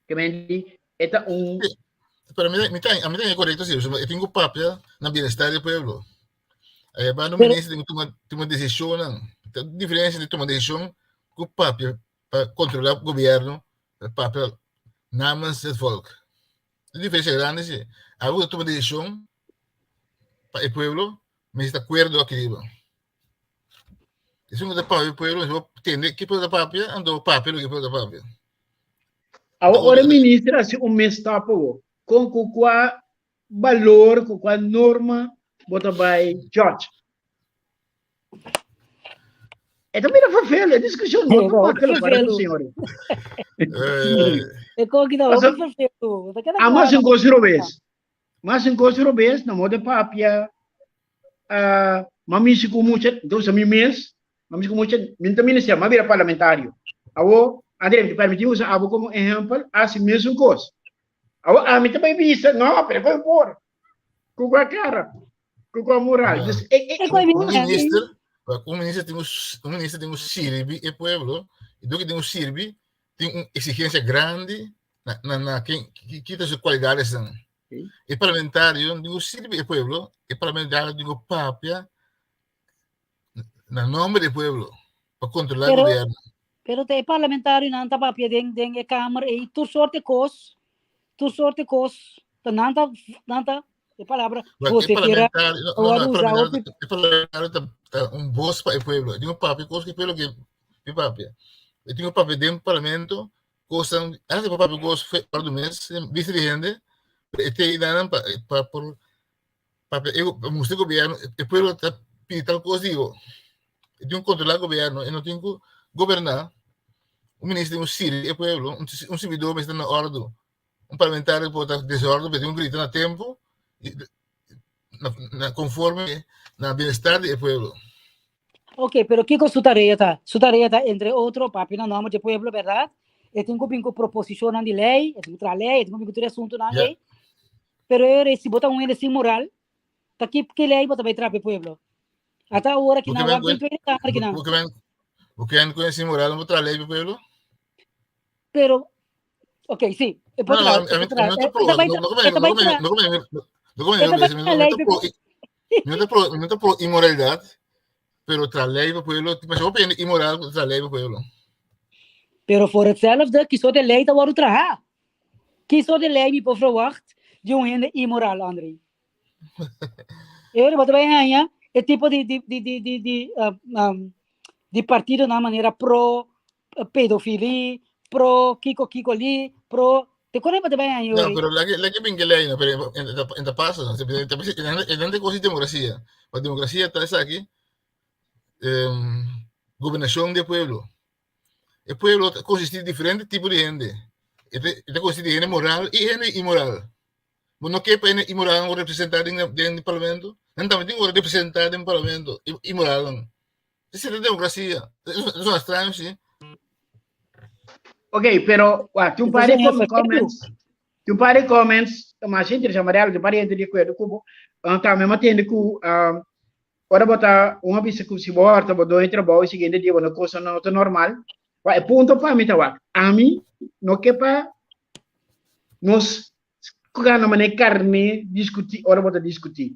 Ke men di, e ta un... Sí, pero mi, mi ta, a mi ta correcto, sí, e tin ku papia na bienestar del pueblo. Aí ba no Pero, ministro tin ku tuma tuma desishonnan. Ta diferencia di tuma desishon ku papia pa controlar gobierno, papia namens het volk. E diferencia grandi sí. Abo ku tuma desishon pa e pueblo, mester ta acuerdo aki riba. Esun ku ta papia pueblo, mester por tende ki pueblo ta papia, anto papia loke pueblo ta papia. Awor ora e minister hasi un misstap awor, kon ku kua balor, ku kua norma bo ta bai judge? E ta bira vervelend, e diskushon no ta makkelijk para ku señores. E kon ki ta hopi vervelend. Ta keda Amo hasi klaar. un kos robes. Mas un kos robes, na modo papia, uh, ma misi ku mucha, entonces mi mes, ma misi ku mucha, mi ta minister, ma bira parlamentario. Awo, André, mi permiti usa abo como ehempel, hasi mesun kos. Awo, a mi ta bai bisa, no, pero kon por? Ku kua cara? Ku kua moral? No. Dus, e, e, E koi Un mi minister, un minister tin un minister tin un sirbi e pueblo, y do que tin un sirbi, tin un exigencia grandi na, na, na ken, kita su cualidades dan. Sí. E parlamentario tin ku sirbi e pueblo, e parlamentario tin ku papia na nombre del pueblo pa controlar Pero, gobierno. pero te parlamentario nan ta papia den den e kamer e tur soort de kos, tur soort de kos, ta nan ta nan ta e palabra But e vocifera parlamentario, no, no, no, o e usa parlamentario, hopi e parlamentario ta, ta un voz pa e pueblo. Tin un papia kos que pueblo que que papia. E tin un papia den parlamento, kosan, antes pa papia kos fe para do mes, vista di hende, pero e te nan pa pa por papia e mustra gobierno, e pueblo ta pidi tal kos digo. E tin un controlar gobierno, e no tin ku gobernar. Un ministro tin un sirbi e pueblo, un, un servidor mester na orde. Un parlamentario por ta desorden, pero tin un grita na tempo, y, na, na conforme na bienestar di e pueblo. Ok, pero kiko su tarea ta? Su tarea ta, entre otro, papia na nomber di pueblo, berdad? E tin ku bin ku proposicionnan di ley, e tin ku traha ley, e tin ku bin ku tur e asuntunan Ja. ei. Pero e si bo ta un hende sin moral, ta ki, ki ley bo ta bai traha pa e pueblo? Ata awor aki Bo nan ke men wak den Tweede Kamer aki nan. bo ke men bo ke men sin moral, bo traha ley pa e pueblo? Pero, ok, sí, e por No, no, traha, a e mi por traha, no ta e pro, ta bai no tra, no e ta no bai tra, no no e ta bai no traha ley ta pa e pro pueblo. no ta pro no ta pro inmoralidad, pero traha ley pa pueblo, mas hopi hende inmoral ku traha ley pa pueblo. Pero voor hetzelfde, ki soort de ley ta wordo traha? Ki soort de ley mi por verwacht di un hende immoral, André? E bo ta bai haña e tipo di di di di di di uh, um, di partido na manera pro pedofilie, pro kiko kiko li, pro te kone bo ta bai haña No, ori. pero lagi lagi bin ke ley no, pero en en ta pasa, no, en en cosa di democracia. Pa democracia ta esaki, um, gobernacion di pueblo. E pueblo ta consisti di diferente tipo di hende. E ta konsistí di hende moral i hende inmoral. Bo no ke pa hende inmoral wòrdu representá den den parlamento? Nan tambe tin ku wòrdu representá den parlamento, e inmoralnan. Esei ta demokrasia. E sona straño si. Ok, pero wak, tin un par di comments, tin un par di comments masha interesante, Mariela, tin un par di hende di akuerdo ku bo. Tambe mi a tende ku ora bo ta un a bisa ku si bo hòrta bo doño trabou e siguiente dia bo no kosa no ta normal. Wak, e punto pa mi ta wak, ami no ke pa nos gana manera karné diskutí ora bo ta diskutí.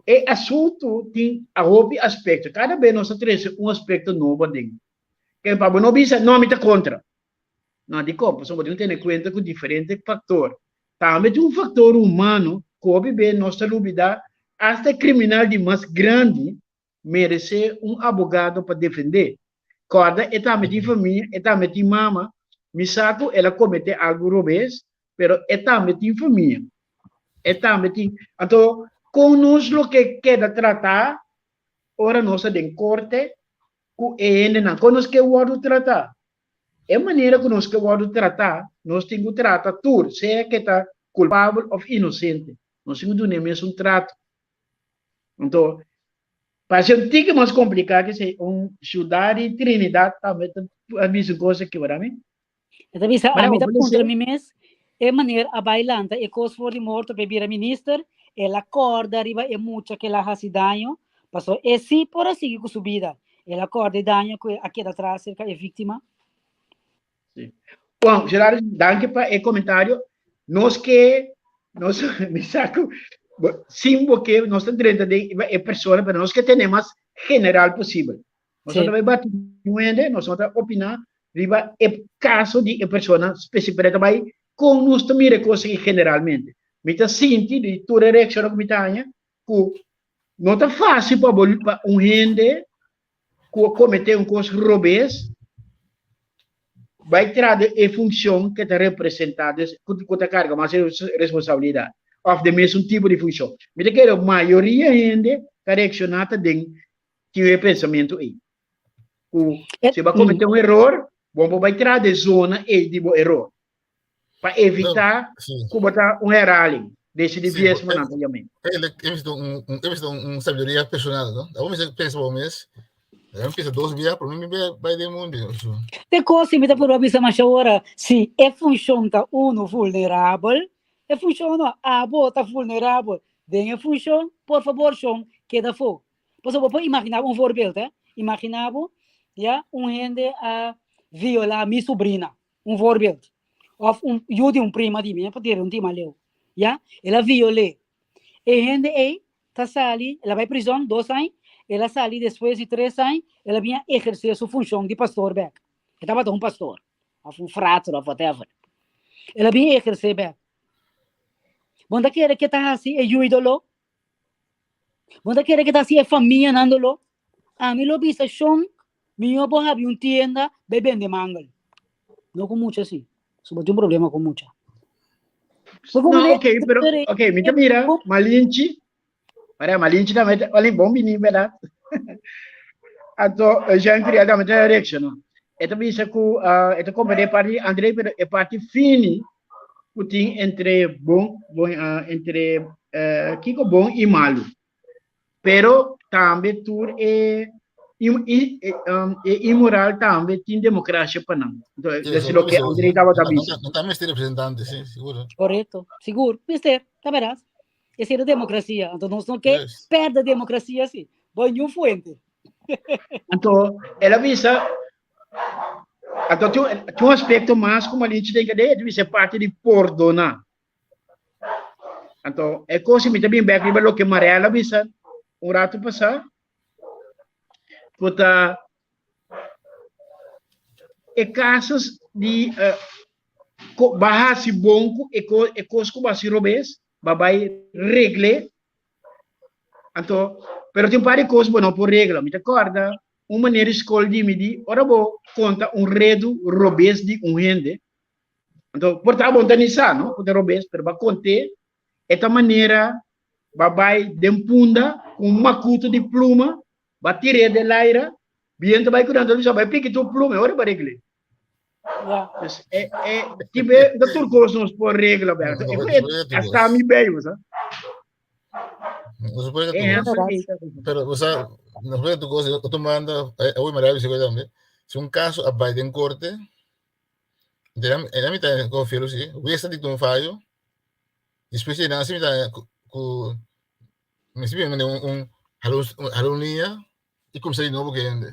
E asuntu tin a hopi aspekto. Kada bes nos ta trese un aspekto nobo aden. Ke pa bo no bisa, no, mi ta kontra. No, dikon? Pasobra bo tin ku tene kuenta ku diferente faktor. Tambe tin un faktor humano ku hopi bes nos ta lubidá, asta e kriminal di mas grandi meresé un abogado pa defendé. Kòrda, e tambe tin famia, e tambe tin mama. Mi sa ku el a kometé algu robes, pero e tambe tin famia. E tambe tin. Anto, kon nos lo ke keda tratá ora nos ta den korte ku e hendenan? Kon nos ke wòrdu tratá? E manera ku nos ke wòrdu tratá, nos tin ku trata tur, sea ke ta kulpabel òf inosente. Nos tin ku duna e mesun trato. Anto, parse un tiki mas kompliká ke esei. Un siudat di Trinidad tambe ta a bisa un kos aki, wòrda mi? E ta bisa, ami ta puntra mi mes, e meneer a bai lanta e kos for di morto pa e bira minister, el a kòrda riba e mucha ku el a hasi daño, pasobra e sí por a sigui ku su bida, el a kòrda e daño ku a keda tras serka e víktima. Sí. Bon, Gerardo, danki pa e komentario. Nos ke, nos, mi sa ku, sin bo ke, nos ta drenta den e persona, pero nos ke tene mas general posibel. Nos no ta bai bati un hende, nos no ta opiná riba e kaso di e persona spesífiko, pero e ta bai kon nos ta mira e kos aki generalmente. Mi ta sinti di tur e reakshonnan ku mi ta haña ku no ta fásil pa bo pa un hende ku a kometé un kos robes bai traha den e funshon ke ta representá, dus ku ta karga mas responsabilidat òf den mesun tipo di funshon. Mi ta kere mayoria hende ta reakshoná ta den tin e pensamentu ei. Ku si bo a kometé un eror, bo por bai traha den zona ei di bo eror. Pa evitá ku bo ta un herhaling desi di bies bo nan ta yam'é. E mester un sabiduria personal, no? Abo mester pensa bo mes. E pensa dos bia, promé mi bai den mundu. Te kos mi ta purba bisa masha ora, si e funshon ta unu vulnerabel, e funshon no, abo ta vulnerabel den e funshon, por fabor shon, keda afó. Pasobra bo por imaginá bo un voorbeeld, hè. Imaginá bo, ya, un hende a violá mi subrina, un voorbeeld. Of un yu di un prima di mi, pa tira un tima leu, ya. El a viol'é. E hende ei ta sali, el a bai prizòn dos aña, el a sali despues di tres aña, el a bin a ehersé su funshon di pastor bèk. E tabata un pastor, of un frater of whatever. El a bin ehersé bèk. Bo no ta kere ke ta hasi e yu i doló? Bo ta kere ke ta hasi e famianan doló? Ami lo bisa shon, mihó bo habri un tienda bai bende mangel. No ku mucha si. So bo tin un problema ku mucha. No, ok, pero, ok, mi ta mira Malinchi. Mara, Malinchi tambe, ta, olha, bom bini, verdad? Anto, Jean Curiel tambe ta reacciona. E ta bisa ku, uh, e ta comprende parti André, pero e parti fini ku tin entre bon, bon, uh, entre uh, kiko bon i malu. Pero tambe tur e, i, i, um, e inmoral tambe tin demokrasia pa nan. Entonces, Sí, eso es lo que André tabata bisa. No ta mester representante, sí, seguro. Correcto, sigur, mister, ta verás. Esa era democracia, entonces nos no ke Yes. perde democracia sí. Boy ni un fuente. Anto, el a bisa, anto tin un aspecto mas ku Malinchi den kade, e bisa parte di pordoná. Anto, e cosa mi ta bin bek riba loke Mariela bisa un rato pasá, ku ta e casos di uh, ko, ba hasi bon ku e, ko, e kos ku ba hasi robes, ba bai regle. Anto, pero tin un par di kos bo no por regla. Mi ta kòrda un manera di skol di mi di, ora bo konta un redu robes di un hende, anto por ta bo no ta ni sa, no, ku ta robes, pero bo a kont'é, e ta manera ba bai den punda ku un makutu di pluma, ba tir'é den laira, bientu bai ku nan, anto bisa bai piki tur pluma, e ora bo a regl'é. Ja. Dus e, e, tibe, dat tur kos nos por regla, Berto. No, E no, fue, no, no, hasta mi bij, sa. No se puede E tu hemper Inderdaad. ei ta- Pero, o sea, no puede tu cosa, otro manda, hoy me la también. Si un caso a Biden corte, de la mitad confío, sí, hubiese dictado un fallo, después de nada, sí, mitad, cu, me si un un jalonía y como se nuevo que ende.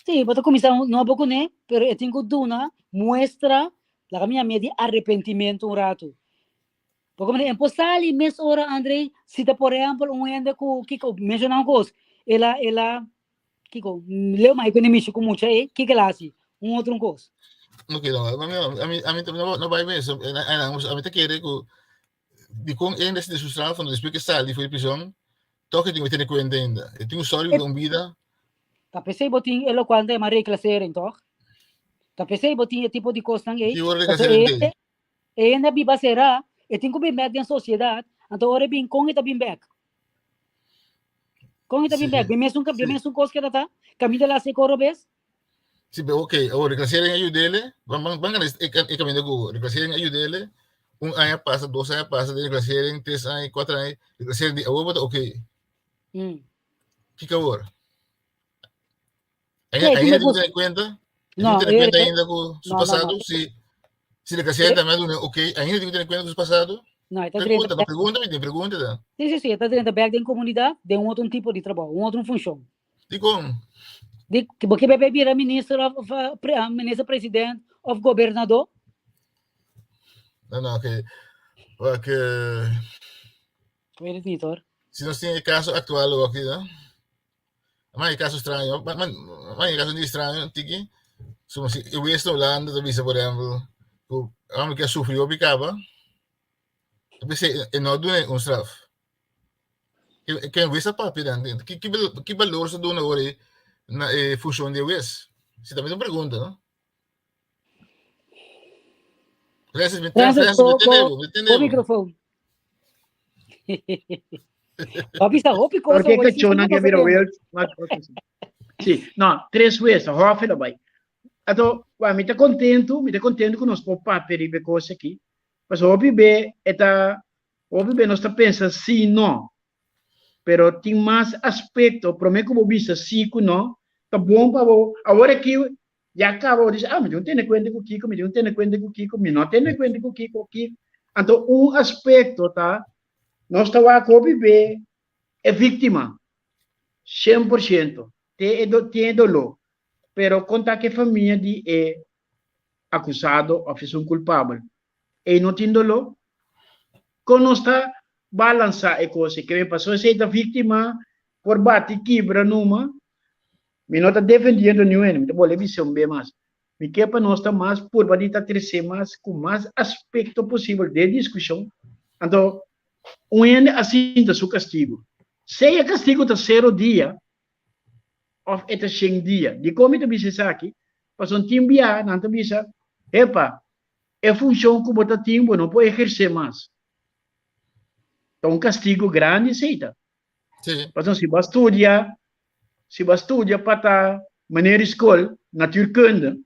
Sí, bo ta kuminsá nobo kuné, pero e tin ku duna muestra, laga mi yam'é di arepentimentu un ratu. Porque mi por sali mes ora, André, si ta por ehèmpel un hende ku kiko, menshoná un kos, el a, el a, kiko, leu mai ku e mishi ku mucha ei, kiko el a hasi? Un otro un kos. Ok, no, a mi, a mi no, no bai mes, a mi ta kere ku di kon hende si su straf, despues ke sali for di prison, toch e tin ku tene kuenta ainda. E tin un storia di un bida. Ta p'esei bo tin e lokual ta yama reclassering, toch? Ta p'esei bo tin e tipo di kosnan ei. Ki ora Pasobra reclassering t'ei? e hende a biba será, e tin ku bin bèk den sosiedat, anto ora e bin, kon e ta bin bèk? Kon e ta bin bèk? Bin mesun, bin mesun kos ke ta ta? Kaminda el a hasi e kos robes? Sí, pero ok, awor reclassering a yud'ele, ban, ban, ban gana e, e kaminda ku reclassering a yud'ele, un aña pasa, dos aña pasa, den reclassering, tres aña, kuater aña, reclassering di awor bo ta ok. Kiko awor? Sí, Ainda, tin ainda me tin ku bus- tene kuenta, tin No, ku tene kuenta ainda ku su no, no, pasado, no. si, si reclassering tambe a duna ok, ainda tin ku tene kuenta ku su pasado. No, e ta Pregunta, drenta pa pregunta mi tin pregunta ta. Sí, sí, sí, e ta drenta bèk den komunidat, den un otro tipo di trabou, un otro funshon. Dikon? Di, bo ke bebe bira minister of, of eh, pre, ah, minister president of gobernador? No, no, oké. Wak, Ik weet het niet hoor. si nos tin e caso actual ook aki, no? Maar e caso extraño, maar, maar, maar e caso niet extraño, tiki. Soms si e wees na Holanda, ta bisa, por ehempel, ku amo ke a sufri hopi kaba, ta bisa e no duna un straf. Ke ke wes a papia dan? Ki ki ki balor sa duna ora ei na e funshon di e wes? Si tambe ta un pregunta, no? Francis, mi Francis, Francis, mi bo, tende bo, bo, mi tende bo bo. microfoon. Papi sa hopi cosa Porque hoy, sí, kachona sí, ke cosa bira tende. wild. Maar Sí, no, tres wes, hof la bai. Ato, wa, mi ta contento, mi ta contento ku nos por papia riba e kos aki. Pasobra hopi be e ta Hopi be nos ta pensa sí, no. Pero tin mas aspekto, promé ku bo bisa sí ku no, ta bon pa bo, awor aki ya kaba bo dici, ah, mi tin ku tene kuenta ku kiko, mi tin ku tene kuenta ku kiko, mi no tene kuenta ku kiko, kiko. Anto un aspekto ta, nos ta wak hopi be e víktima, 100%, te e tin e doló, pero kon ta ku e famia di e akusado òf esun kulpabel? Ei no tin doló? Kon nos ta balansá e kos ei? Ke men pasó esei ta víktima por bati kibra numa. Mi no ta defendiendo niun hende, mi ta bolbe bisa un be mas. Mi ke pa nos ta mas purba di ta tresé mas ku mas aspekto posibel den diskushon. Anto un hende a sinta su kastigu. Sea e kastigu ta sero dia òf e ta shen dia. Dikon mi ta bisa esaki? Pasobra tin bia nan ta bisa, Epa, e funshon ku bo ta tin bo no por ehersé mas. Ta un kastigu grandi esei ta. Sí. Pasobra si bo a studia, si bo a studia pa ta meneer di skol, natuurkunde,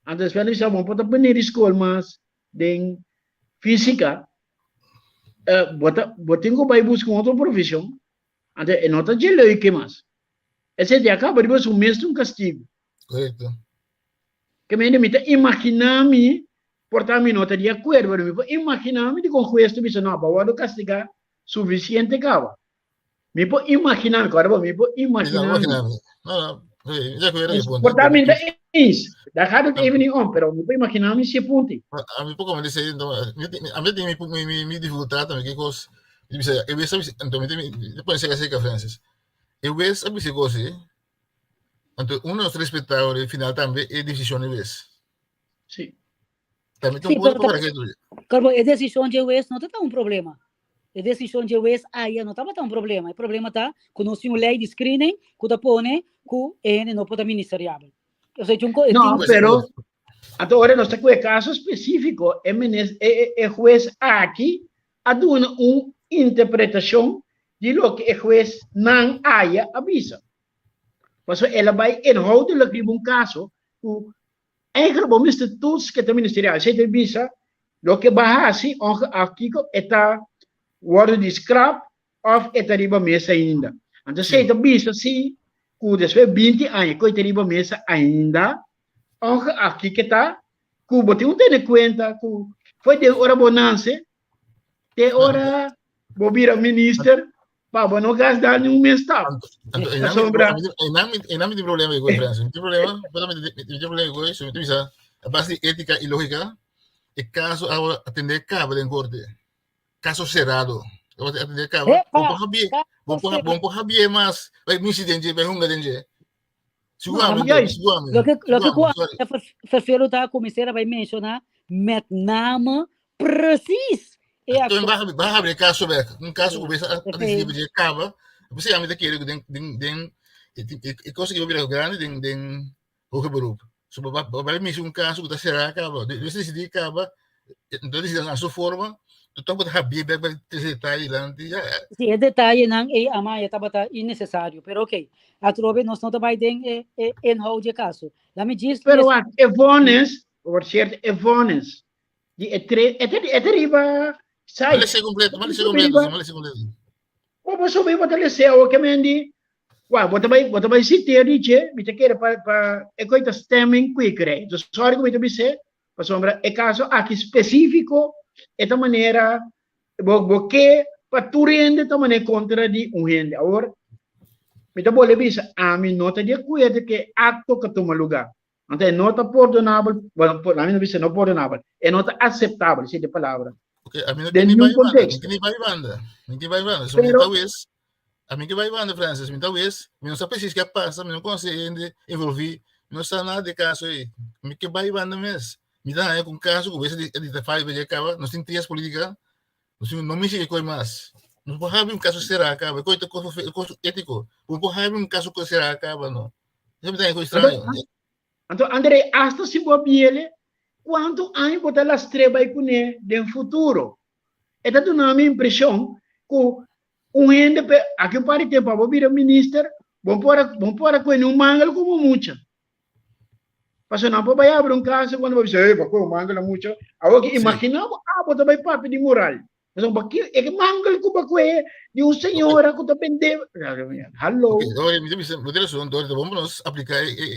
anto despues nan bisa bo no por ta meneer di skol mas den físika, bo ta bo tin ku bai buska un otro profeshon. Anto e no ta dje leuke mas. Esei di a kaba riba su mes ta un kastigu. Korekto. Ke mende mi ta imaginá mi, por ta mi no ta di akuerdo, pero mi por imaginá mi di kon hues ta bisa no, bo a wòrdu kastigá sufisiente kaba. Mi por imaginá mi, kòrda bo, mi por imaginá mi. No, no, sí, di akuerdo ku e punto. Por ta mi ta eens, daar gaat het even niet om, pero mi por imaginá mi si e punto. A mi por como dice, a mi tin mi mi mi dificultad tambe ki kos, mi bisa, e wes a bisa, anto mi tin mi pone seka seka Francis. E wes a bisa kos ei, anto uno nos respetá ora e final tambe e desishon di wes. Sí. Tambe ta Sí, un punto pero pa para ketu. Carbo, e desishon dje wes no ta ta un problema. E desishon dje wes aya no tabata un problema. E problema ta ku nos tin un lei di screening ku ta pone ku e hende no por ta ministeriabel. Osea, djun ko e No, tin pero anto ora nos ta ku e kaso spesífiko, e minis, e, e, e hues aki a duna un interpretashon di loke e huesnan aya a bisa. Pasobra el a bai inhoudelijk riba un kaso ku. Eigenlijk bo mester toets ke ta ministerial. Esei ta bisa loke bo a hasi ongeacht kiko e ta wòrdu di skrap òf e ta riba mesa ainda. Anto esei ta bisa si ku despues 20 aña ku e ta riba mesa ainda, ongeacht kiko e ta, ku bo tin ku tene kuenta ku for di ora bo nase te ora bo bira minister pa bo no gasta ni un mes stap. Anto, Pasobra- einan mi tin problema ku Francis. Mi tin problema, pero mi tin problema ku eso. Mi tin bisa, a base di ética y lógica, e caso a atende caba den corte. Caso cerrado. Atende caba. Epa! Bon por habie, bon por bon por habie mas. Bai misi den dje, bai hunga den dje. Siguramente, Juist. siguramente. Loke ku Sorry. vervelo ta kuminsera bai menshoná met name precies e Então, actor. vai abrir caso bek. Um caso que começa a Ok. decidir de acaba. Você a mim quer que den den den e coisa que eu virar grande den den hoger beroep. So vai vai me um caso que tá será acaba. Você decidir acaba. Então decidir na sua forma. Tu tá botar rabia bek vai ter detalhe lá. Ja, Sí, e detayenan ei amaya tabata innecesario, pero ok. Atrobe nos no ta bai den e, e inhoud di e caso. Laat me just Pero wacht, e vonnis, por cierto, e vonnis di e tre, e te, e te riba Mal site. ser completo, mal ser completo, mal ser completo. Bo bo subi bo ta lese awo ke men di, wa, bo ta bai, bo ta bai citeer di dje, mi ta kere pa, pa e koi ta stemming kwekerij. Dus sorry ku mi ta bis'é, pasobra e kaso aki spesífiko e ta manera bo bo ke pa tur hende ta manera kontra di un hende. Awor, mi ta bolbe bisa, ami no ta di akuerdo ku e akto ku a tuma lugá. Anto e no ta pordonabel, bueno, por, ami no bisa no pordonabel, e no ta aceptabel, esei ta e palabra. Ok, a mi no Den ni niun bai banda, contexto. mi ni bai banda, mi ni bai banda. So mi Pero ta wes, a mi ke bai banda, Francis, mi ta wes, mi no sa precies ke a pasa, mi no conoce hende envolvi, mi no sa nada de caso ei. Mi ke bai banda mes. Mi ta haña ku un caso ku wes di di ta fai be kaba, nos tin trias politica, nos tin no mishi ke koi mas. No por habri un caso será kaba, e koi ta kos kos etiko. No por habri un caso ku será kaba no. Esei mi ta haña kos extraño. Anto André, hasta si bo a biele, kuantu aña bo ta lastr'é bai kuné den futuro? E ta duna mi impreshon ku un hende pe aki un par di tempu abo bira minister, bo por a bo por a kuene un mangel komo mucha. Pasobra nan por bai abri un kasa kuando bo bisa, ey, bo a kohe un mangel a mucha. Awor ki imaginá bo abo ta bai papia di moral. Pasobra bo ki e mangel ku bo a kohe di un señora ku ta bende. Hallo. Ok, dor, mi ta bisa, bo tin rason, dor, ta bon pa nos apliká e, e,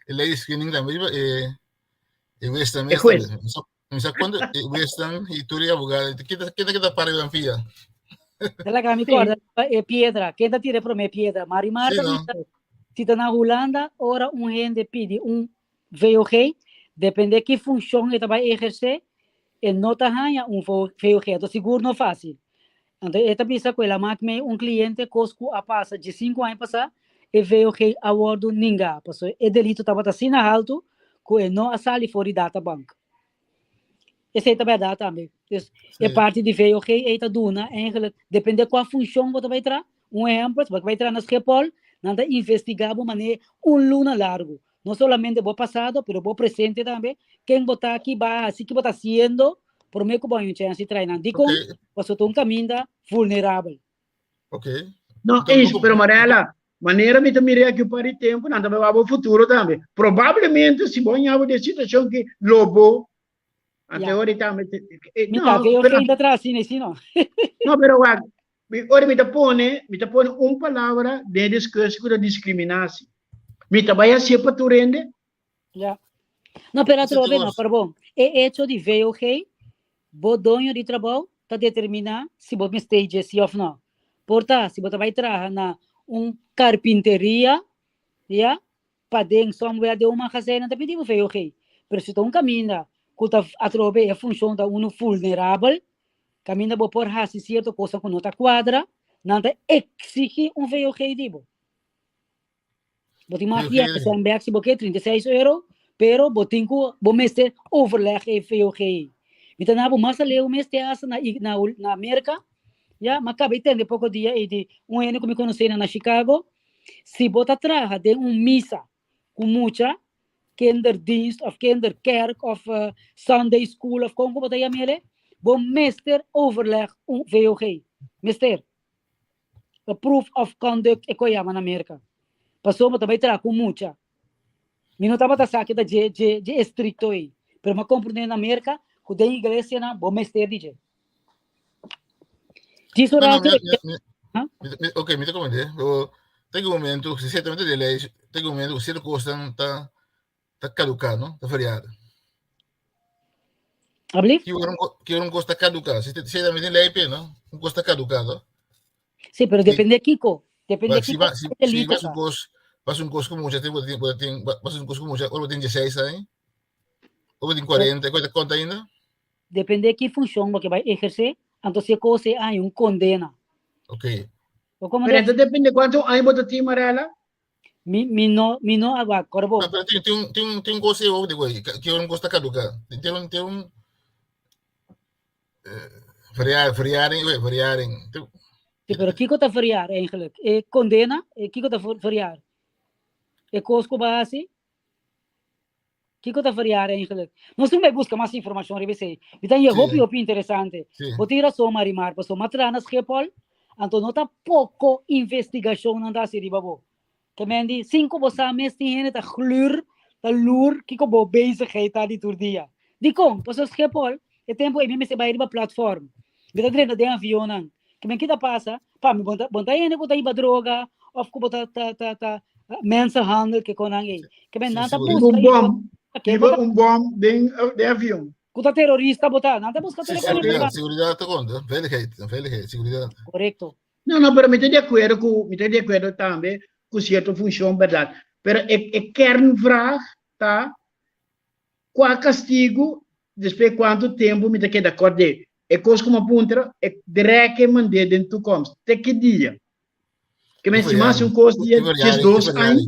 e lei di screening tambe riba e, e huesnan E mes hues. tambe. Mi sa, mi sa kuantu e huesnan i tur e abogado, ken ta, ken ta keda para riba nan pia? Ta laga mi Sí. kòrda e piedra. Ken ta tira e promé piedra? Mari Sí, Marta no? bisa, si ta na Hulanda, ora un hende pidi un VOG, depende ki funshon e ta bai ehersé, e no ta haña un VOG, anto sigur no fásil. Anto e ta bisa ku el a mak mei un kliente kos ku a pasa diesinku aña pasá, e VOG a wòrdu ningá, pasobra e delito tabata asina haltu ku e no a sali for di databank. Esei ta bèrdat tambe. Dus e parti di VOG ei ta duna eigenlijk, depende kua funshon bo ta bai traha. Un ehèmpel, si bo ta bai traha na Schiphol, nan ta investigá bo manera un luna largu. No solamente bo pasado, pero bo presente tambe. Ken bo ta, ki bo a hasi, ki bo ta hasiendo, promé ku bo haña un chèns di traha nan. Dikon? Ok. Pasobra ta un kaminda vulnerabel. Ok. No, Então, eens, bo- pero Mariela, manera mi ta mira aki un par di tempu, nan ta bai wak bo futuro tambe. Probablemente si bo haña bo den situacion ki lo bo, ante Ya. ora tambe, Mi ta no, veo pero, geen atrás, sí, sí, no. no, pero wak, mi, ora mi ta pone, mi ta pone un palabra den discurso ku ta discriminatie. Mi ta bai hacié pa tur hende? Ja. No, pero Ese atrobe no, divorcio. pero bon. E hecho di VOG, bo doño di trabou ta determina si bo mester dje si of no. Por ta, si bo ta bai traha na un carpinteria, ja, paden somewhere den un magazijn, nan ta pidi bo VOG. Pero si ta un caminda cu ta atrobe e funcion ta uno vulnerabel, caminda bo por haci cierto cosnan cu no ta cuadra, nan ta exigi un VOG di bo. Bo tin mag VOG. fianza bek si bo ke 36 euro, pero bo tin ku bo mester overleg e VOG. Mi ta na bo mas aleu mes te hasta na na na Amerika, ya, ma kaba i tende poko dia ei di un hende ku mi konosé na Chicago, si bo ta traha den un misa ku mucha, kinderdienst of kinderkerk of Sunday school of kon ku bo ta yam'ele, bo mester overleg un VOG. Mester. A proof of conduct e ko yama na Merka. Pasobra bo ta bai traha ku mucha. Mi no tabata sa ke ta dje dje dje estricto ei, pero m'a comprende na Merca cu den iglesianan bo mester di dje. Djis un No, no, rato mi, e mi, mi, Ha? mi, mi- ok, mi ta comprende. Pero tem un momento, si ciertamente de lei, tem un momento, cierto cosas ta, ta caducar, no? Ta feriado. Ablief? Ki ora un, ki ora un cos ta caducar? Si, si también tin lei pe, no? Un cos ta caducar, no? Sí, pero Si, depende kiko. Depende si, kiko va, si, si delito vas un ta. cos, vas un cos como mucha tempo, tin, tin, vas un cos como mucha, ora tin 16 años, ora tin 40, cuenta conta ainda? Depende ki función bo ke bai ejerce, anto si e cos ei hay un condena. Ok. Bo como Pero ento depende cuanto aña bo ta tin, Marela. Mi, mi no, mi no a wak, corbo. Ah, pero tin, tin, un, tin, un, tin un cos aí, digo, que un cos ta caduca. Tin, tin un, tin un eh, verjaar, verjaring, oye, verjaring. Tin, Sí, pero kiko ta verjaar eigenlijk? E condena, e kiko ta verjaar? E cos ku bo hasi? Kiko ta verjaar eigenlijk? Nos tin bai busca mas informacion riba esei. Mi ta haya hopi hopi interesante. Bo tin rason Marimar, pasobra m'a traha na Schiphol, anto no ta poco investigacion nan ta hasi riba bo. Ke men di, sin ku bo sa mes tin hende ta glur, ta lur kiko bo bezigheid ta di tur dia. Dikon? Pasobra Schiphol, e tempo ei mi mester bai riba platform. Mi ta drenta den avionnan. Ke men kita pasa? Pa mi, bo ta, bo ta hende ku ta hiba droga of ku bo ta, ta, ta, ta mensenhandel ke konan ei. Ke men nan ta Hiba buska un bom, ke hiba bo ta, un bom den, den avion. ku ta terorista bo ta. Nan ta buska Sí, tur e konan seguridad, pa. seguridad ta konta. Veiligheid, veiligheid, seguridad. Korekto. No, no, pero mi ta di akuerdo ku, mi ta di akuerdo tambe ku sierto funshon, bèrdat. Pero e, e kernvraag ta, kua kastigu, despues kuantu tempu mi ta keda kòrd'é? E kos ku mi a puntra, e drèk e mand'é den toekomst, te ki dia? Ke men si mas un kos dia diesdos aña,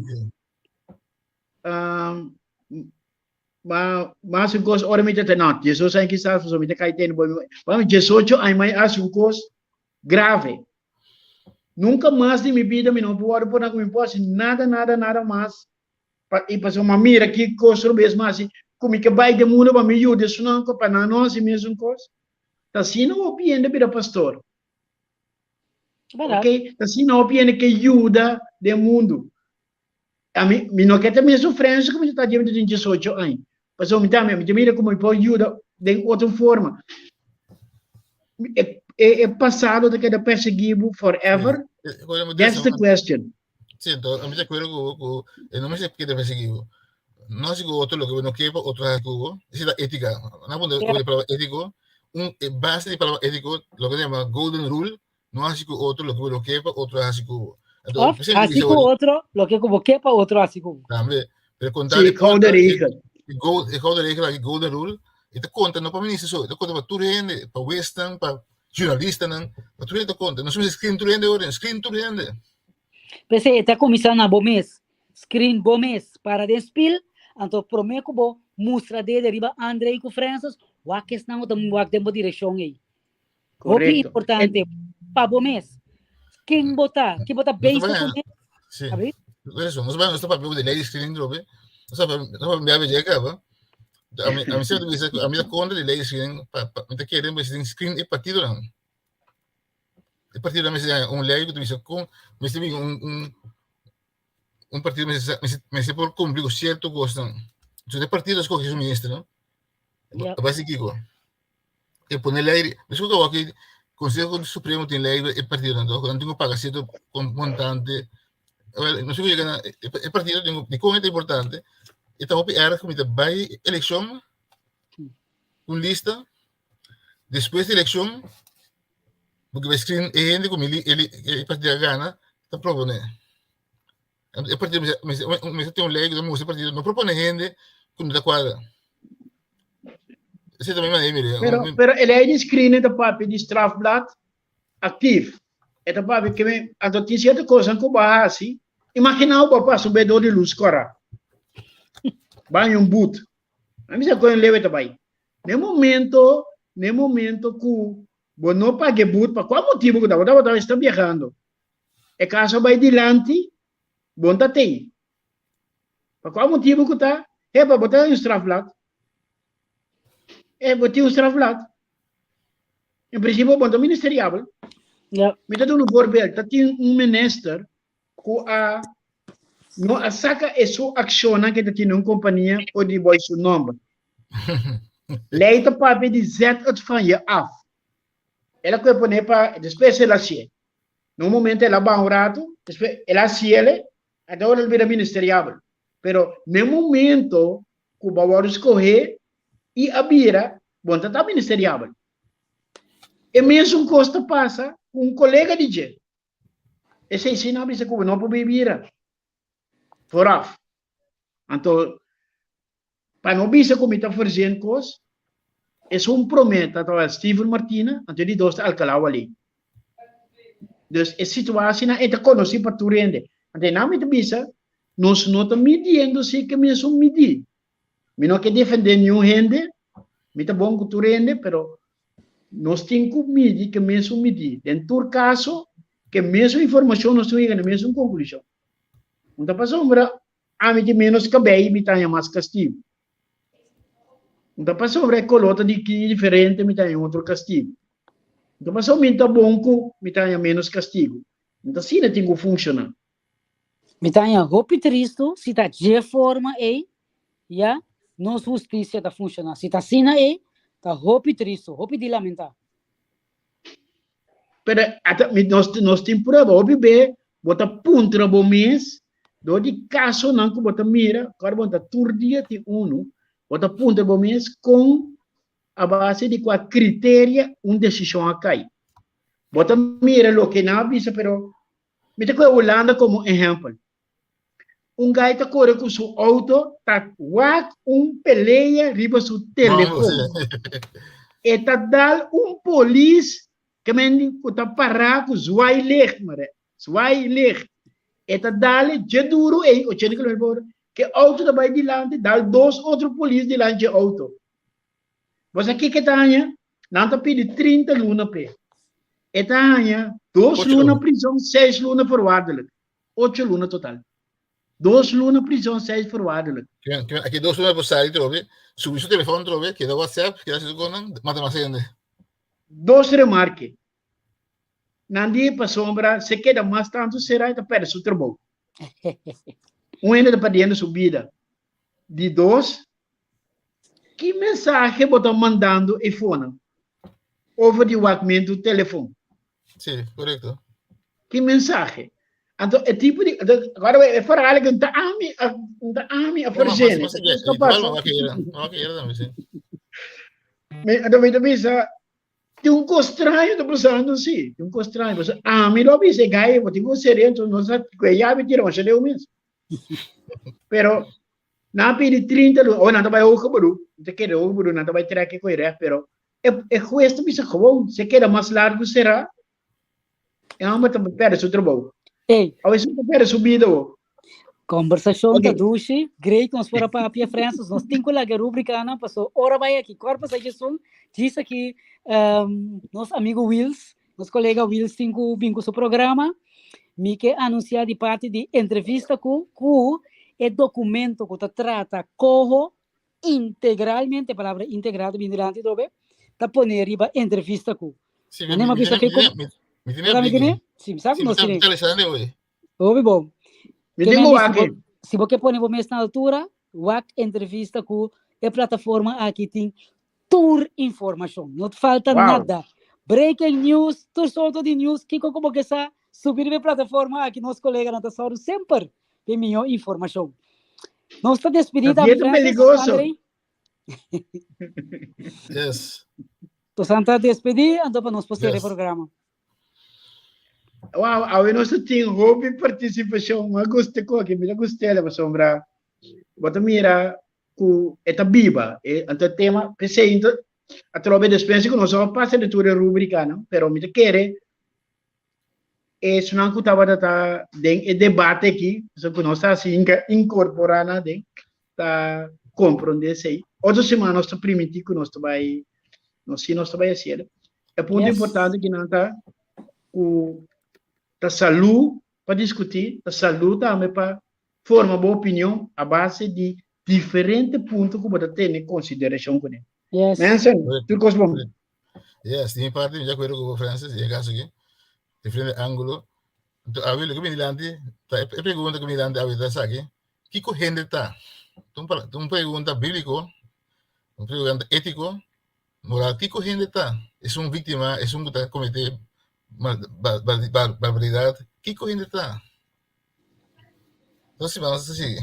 ma mas un kos ora mi ta te, no, diesdos aña kisas pasobra mi ta kai tene bo, ma diesocho aña mi a hasi un kos grave. Nunka mas di mi bida mi no por wòrdu por nan ku mi por hasi nada, nada, nada mas Pa i pasobra mi a mira ki kos robes mi hasi, ku mi ke bai den mundu pa mi yuda esunnan ku pa nan no hasi mesun kos. Ta asina hopi hende bira pastor. Bèrdat. Ok, ta asina hopi hende ke yuda den mundu. Ami, mi no ke ta mesun frense ku mi ta ta mi ta tin diesocho aña. Pasobra mi tambe, mi ta mira ku mi por yuda den otro forma. E, e, e pasado ta keda persegui bo forever? That's the question. Sí, entonces, a mí te acuerdo que, que no me sé qué te perseguido. No sigo otro lo que no quiero otro hago. Es la ética. No pongo de palabra ético. Un eh, base de palabra ético, lo que se llama golden rule, no así que otro lo que no quiero otro así que. Entonces, así que otro, lo que como quepa otro así como. También, pero contar Sí, gouden regel. Gold, gouden regel, golden rule. E ta conta no pa minister so, e ta conta pa tur hende, pa western, pa journalistanan, pa tur hende ta conta. Nos mester screen tur hende ora, screen tur hende. P'esei e ta kuminsá na bo mes. Screen bo mes. Para den spil, anto promé ku bo mustra dede riba Andrei ku Francis, wak esnan ku ta wak den bo direkshon ei. Hopi Korekto. importante pa bo mes. Ken bo ta? Ki bo ta Nos bezig ta kuné? Sí. Abri? Eso, nos nos ta papia de ley screening drobe. Nos ta nos ta papia de caba. A mi a mi sempre bisa a mi ta contra de ley screening pa pa mi ta kere mester screen e partido nan. E partido nan mester haña un ley ku ta bisa kon mester bin un un un partido mester mester mester por kumpli ku sierto kosnan. So e partido a skohe su minister no. Ja. A base kiko? E pone ley mesku ku awor aki Konseho Supremo tin ley e partidonan tok nan tin ku paga sierto montante. Wel no sé ku yega na e partido tin ku dikon e ta importante e ta hopi erg ku mi ta bai elekshon un lista Despues di elekshon, bo ke bai screen e hende ku mi e partido a gana ta propone. E partido mester mester tin un lei ku ta mustra e partido no propone hende ku no ta kuadra. Esei ta mi manera di mira. Pero pero e lei di screening ta papia di strafblad actief. E ta papia ke men anto tin sierto kosnan ku bo a hasi, imagina bo a pasa un bedor di lus kora, baña un but. A mi sa kon e lewe ta bai. Na e momento, na e momento ku bo no paga e but, pa kua motibu ku ta, bo tabata esta biahando. E kaso a bai dilanti, bo no ta tei. Pa kua motibu ku ta, hepa, bo ta un strafblad. E bo tin un strafblad. En prinsipio bo no ta ministeriabel. Ja. Mi ta duna un voorbeeld, ta tin un minister ku a. No a saka e su akshonnan ke ta tene un kompania for di boy su nòmber. Lei ta papia di zet het van je af. El a kohe pone pa despues el a hasié. Na un momento el a baha un ratu, despues el a hasiele, anto ora el bira ministeriabel. Pero na e momento ku bo a wòrdu skohé i a bira, bo no ta ta ministeriabel. E mesun kos ta pasa ku un kolega di dje. Esei si nan a bisa ku bo no por bai bira vooraf. Anto, pa no bisa ku mi ta verzin kos, esun promé ta tabata Steven Martina, anto e di dos ta Alcalá Wallé. Dus e situasionan ei ta konosí pa tur hende. Anto einan mi ta bisa, nos no ta midiendo si ke mesun midí. Mi no ke defendé niun hende, mi ta bon ku tur hende, pero nos tin ku midi ke mesun midí. Den tur kaso, ke mesun informashon nos tin ku yega na mesun konklushon. Un ta pasobra ami tin ménos kabei, mi ta haña mas kastigu. Un ta pasobra e koló ta di ki diferente, mi ta haña otro kastigu. Un ta pasobra mi ta bon ku, mi ta haña ménos kastigu. Un ta asina tin ku funshoná. Mi ta haña hopi tristu si ta dje forma ei, ya, nos hustisia ta funshoná. Si ta asina ei, ta hopi tristu, hopi di lamentá. Pero ata mi nos nos tin prueba hopi be bo ta puntra bo mes dor di kasonan ku bo ta mira kor bo ta tur dia tin unu bo ta puntra bo mes kon a base di kua kriteria un desishon a kai. Bo ta mira loke nan a bisa pero Mi ta kohe Hulanda komo ehèmpel. Un gai ta kore ku su outo ta wak un pelea riba su telefon. E ta dal un polis ke men ku ta pará ku zwaailicht, mare, zwaailicht. E ta dal dje duru ei, ochenta kilometer pa ora, ke outo ta bai dilanti, dal dos otro polis dilanti dje outo. Bo sa kiko e ta haña? Nan ta pidi 30 luna p'e. E ta haña dos Ocho luna luna. prizon, seis luna voorwaardelijk. Ocho luna total. Dos luna prizon, seis voorwaardelijk. Kimen, kimen, aki dos luna por sali trobe, subi su telefon trobe, keda WhatsApp, keda su konan, mata mas hende. Dos remarke. Nan di pasobra se keda mas tantu será e ta perde su trabou. Un hende ta perdiendo su bida. Di dos, Ki mensahe bo ta mandando e fonan over di wakmentu telefon? Sí, korekto. Ki mensahe? Anto e tipo di agora e verhaal ik ta ami ta ami a verzene. Me anto mi ta bisa tin un kos straño ta pasando sí, tin un kos straño. Pasobra ami lo bisa e gai bo tin ku serio anto no sa ku e yabi tira masha leu mes. Pero nan a pidi 30 luna, oh nan ta bai hoger beroep, nan ta kere hoger beroep, nan ta bai trek e koe recht, pero e, e hues ta bisa gewoon, se keda mas largu será, e homber ta perde su trabou. Ey. A veces ta perde su bida bo. Conversacion Ok. ta dushi, great nos por a papia Francis, nos tin ku laga e rubricanan paso ora bai aki, kor pasa djesun, djis aki um, nos amigo Wills Nos kolega Wills tin ku bin ku su programa. Mi ke anunsiá di parti di entrevista ku ku e dokumento ku ta trata koho integralmente, palabra integral ta bin dilanti trobe, ta pone riba entrevista ku. Sí, mi, Mane mi, m'a mi bisa tiene, ke mi kom tiene, mi, mi tiene Bo tambe aplique. tiene? Sí, mi sa ku Sí, mi nos ta, mi tiene. ta lesa hoy. Hopi bon. Mi Ke tin men ku di si wak bo e. si bo ke pone bo mes na altura, wak entrevista ku e plataforma aki tin tur informashon, no falta Wow. nada. Breaking news, tur sorto di news, kiko ku bo ke sa, subi riba e plataforma aki, nos koleganan ta sòru semper pa e mihó informashon. Nos ta despedí Ta tambe, bien Francis, peligroso. André. Yes. Nos ta despedí, anto pa nos por sera e Yes. programa. Wow, awe nos ta tin hopi partisipashon. Mi a gusta ku aki, mi ta gust'el pasobra bo ta mira ku e ta biba. E anto e tema p'esei anto atrobe despensa ku nos a pasa den tur e rubrikanan, pero mi ta kere esunnan ku tabata ta den e debate aki, pasobra ku nos ta hasi inkorporá nan aden, ta komprondé esei. Otro siman nos ta primintí ku nos ta bai, nos si nos ta bai hasiel. E punto importante kinan ta ku ta salú pa diskutí, ta salú tambe pa forma bo opinion a base di diferente punto ku bo ta tene konsiderashon kuné. Yes. Mensen, tur kos bon. Yes, di mi parte, mi de acuerdo ku bo, Francis, den e kaso aki. Diferente ángulo. Anto awe loke bini dilanti ta e pregunta ku bini dilanti awe ta esaki, kiko hende ta? Ta un ta un pregunta bíbliko, un pregunta étiko, moral, kiko hende ta? Esun víktima, esun ku ta kometé barbaridat, kiko hende ta? Entonces, vamos a sigui.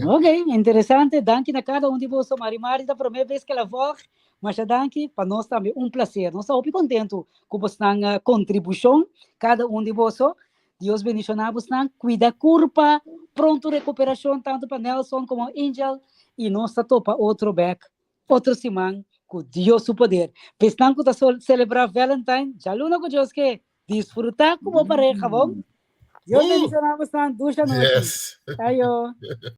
Ok, interesante. Danki na kada un di boso. Marimari ta promé bes ke la volg. Masha danki. Pa nos tambe un placer. Nos ta hopi kontentu ku bosnan eh, kontribushon, kada un di boso. Dios bendishoná bosnan. Kuida kurpa, pronto rekuperashon tantu pa Nelson komo Angel. I nos ta topa otro bèk otro siman ku Dios su poder. Pesnan ku ta selebrá Valentine, djaluna ku Dios ke, disfrutá ku bo pareha, bon? Dios bendishoná bosnan. Dusha nochi. Yes. Ayo.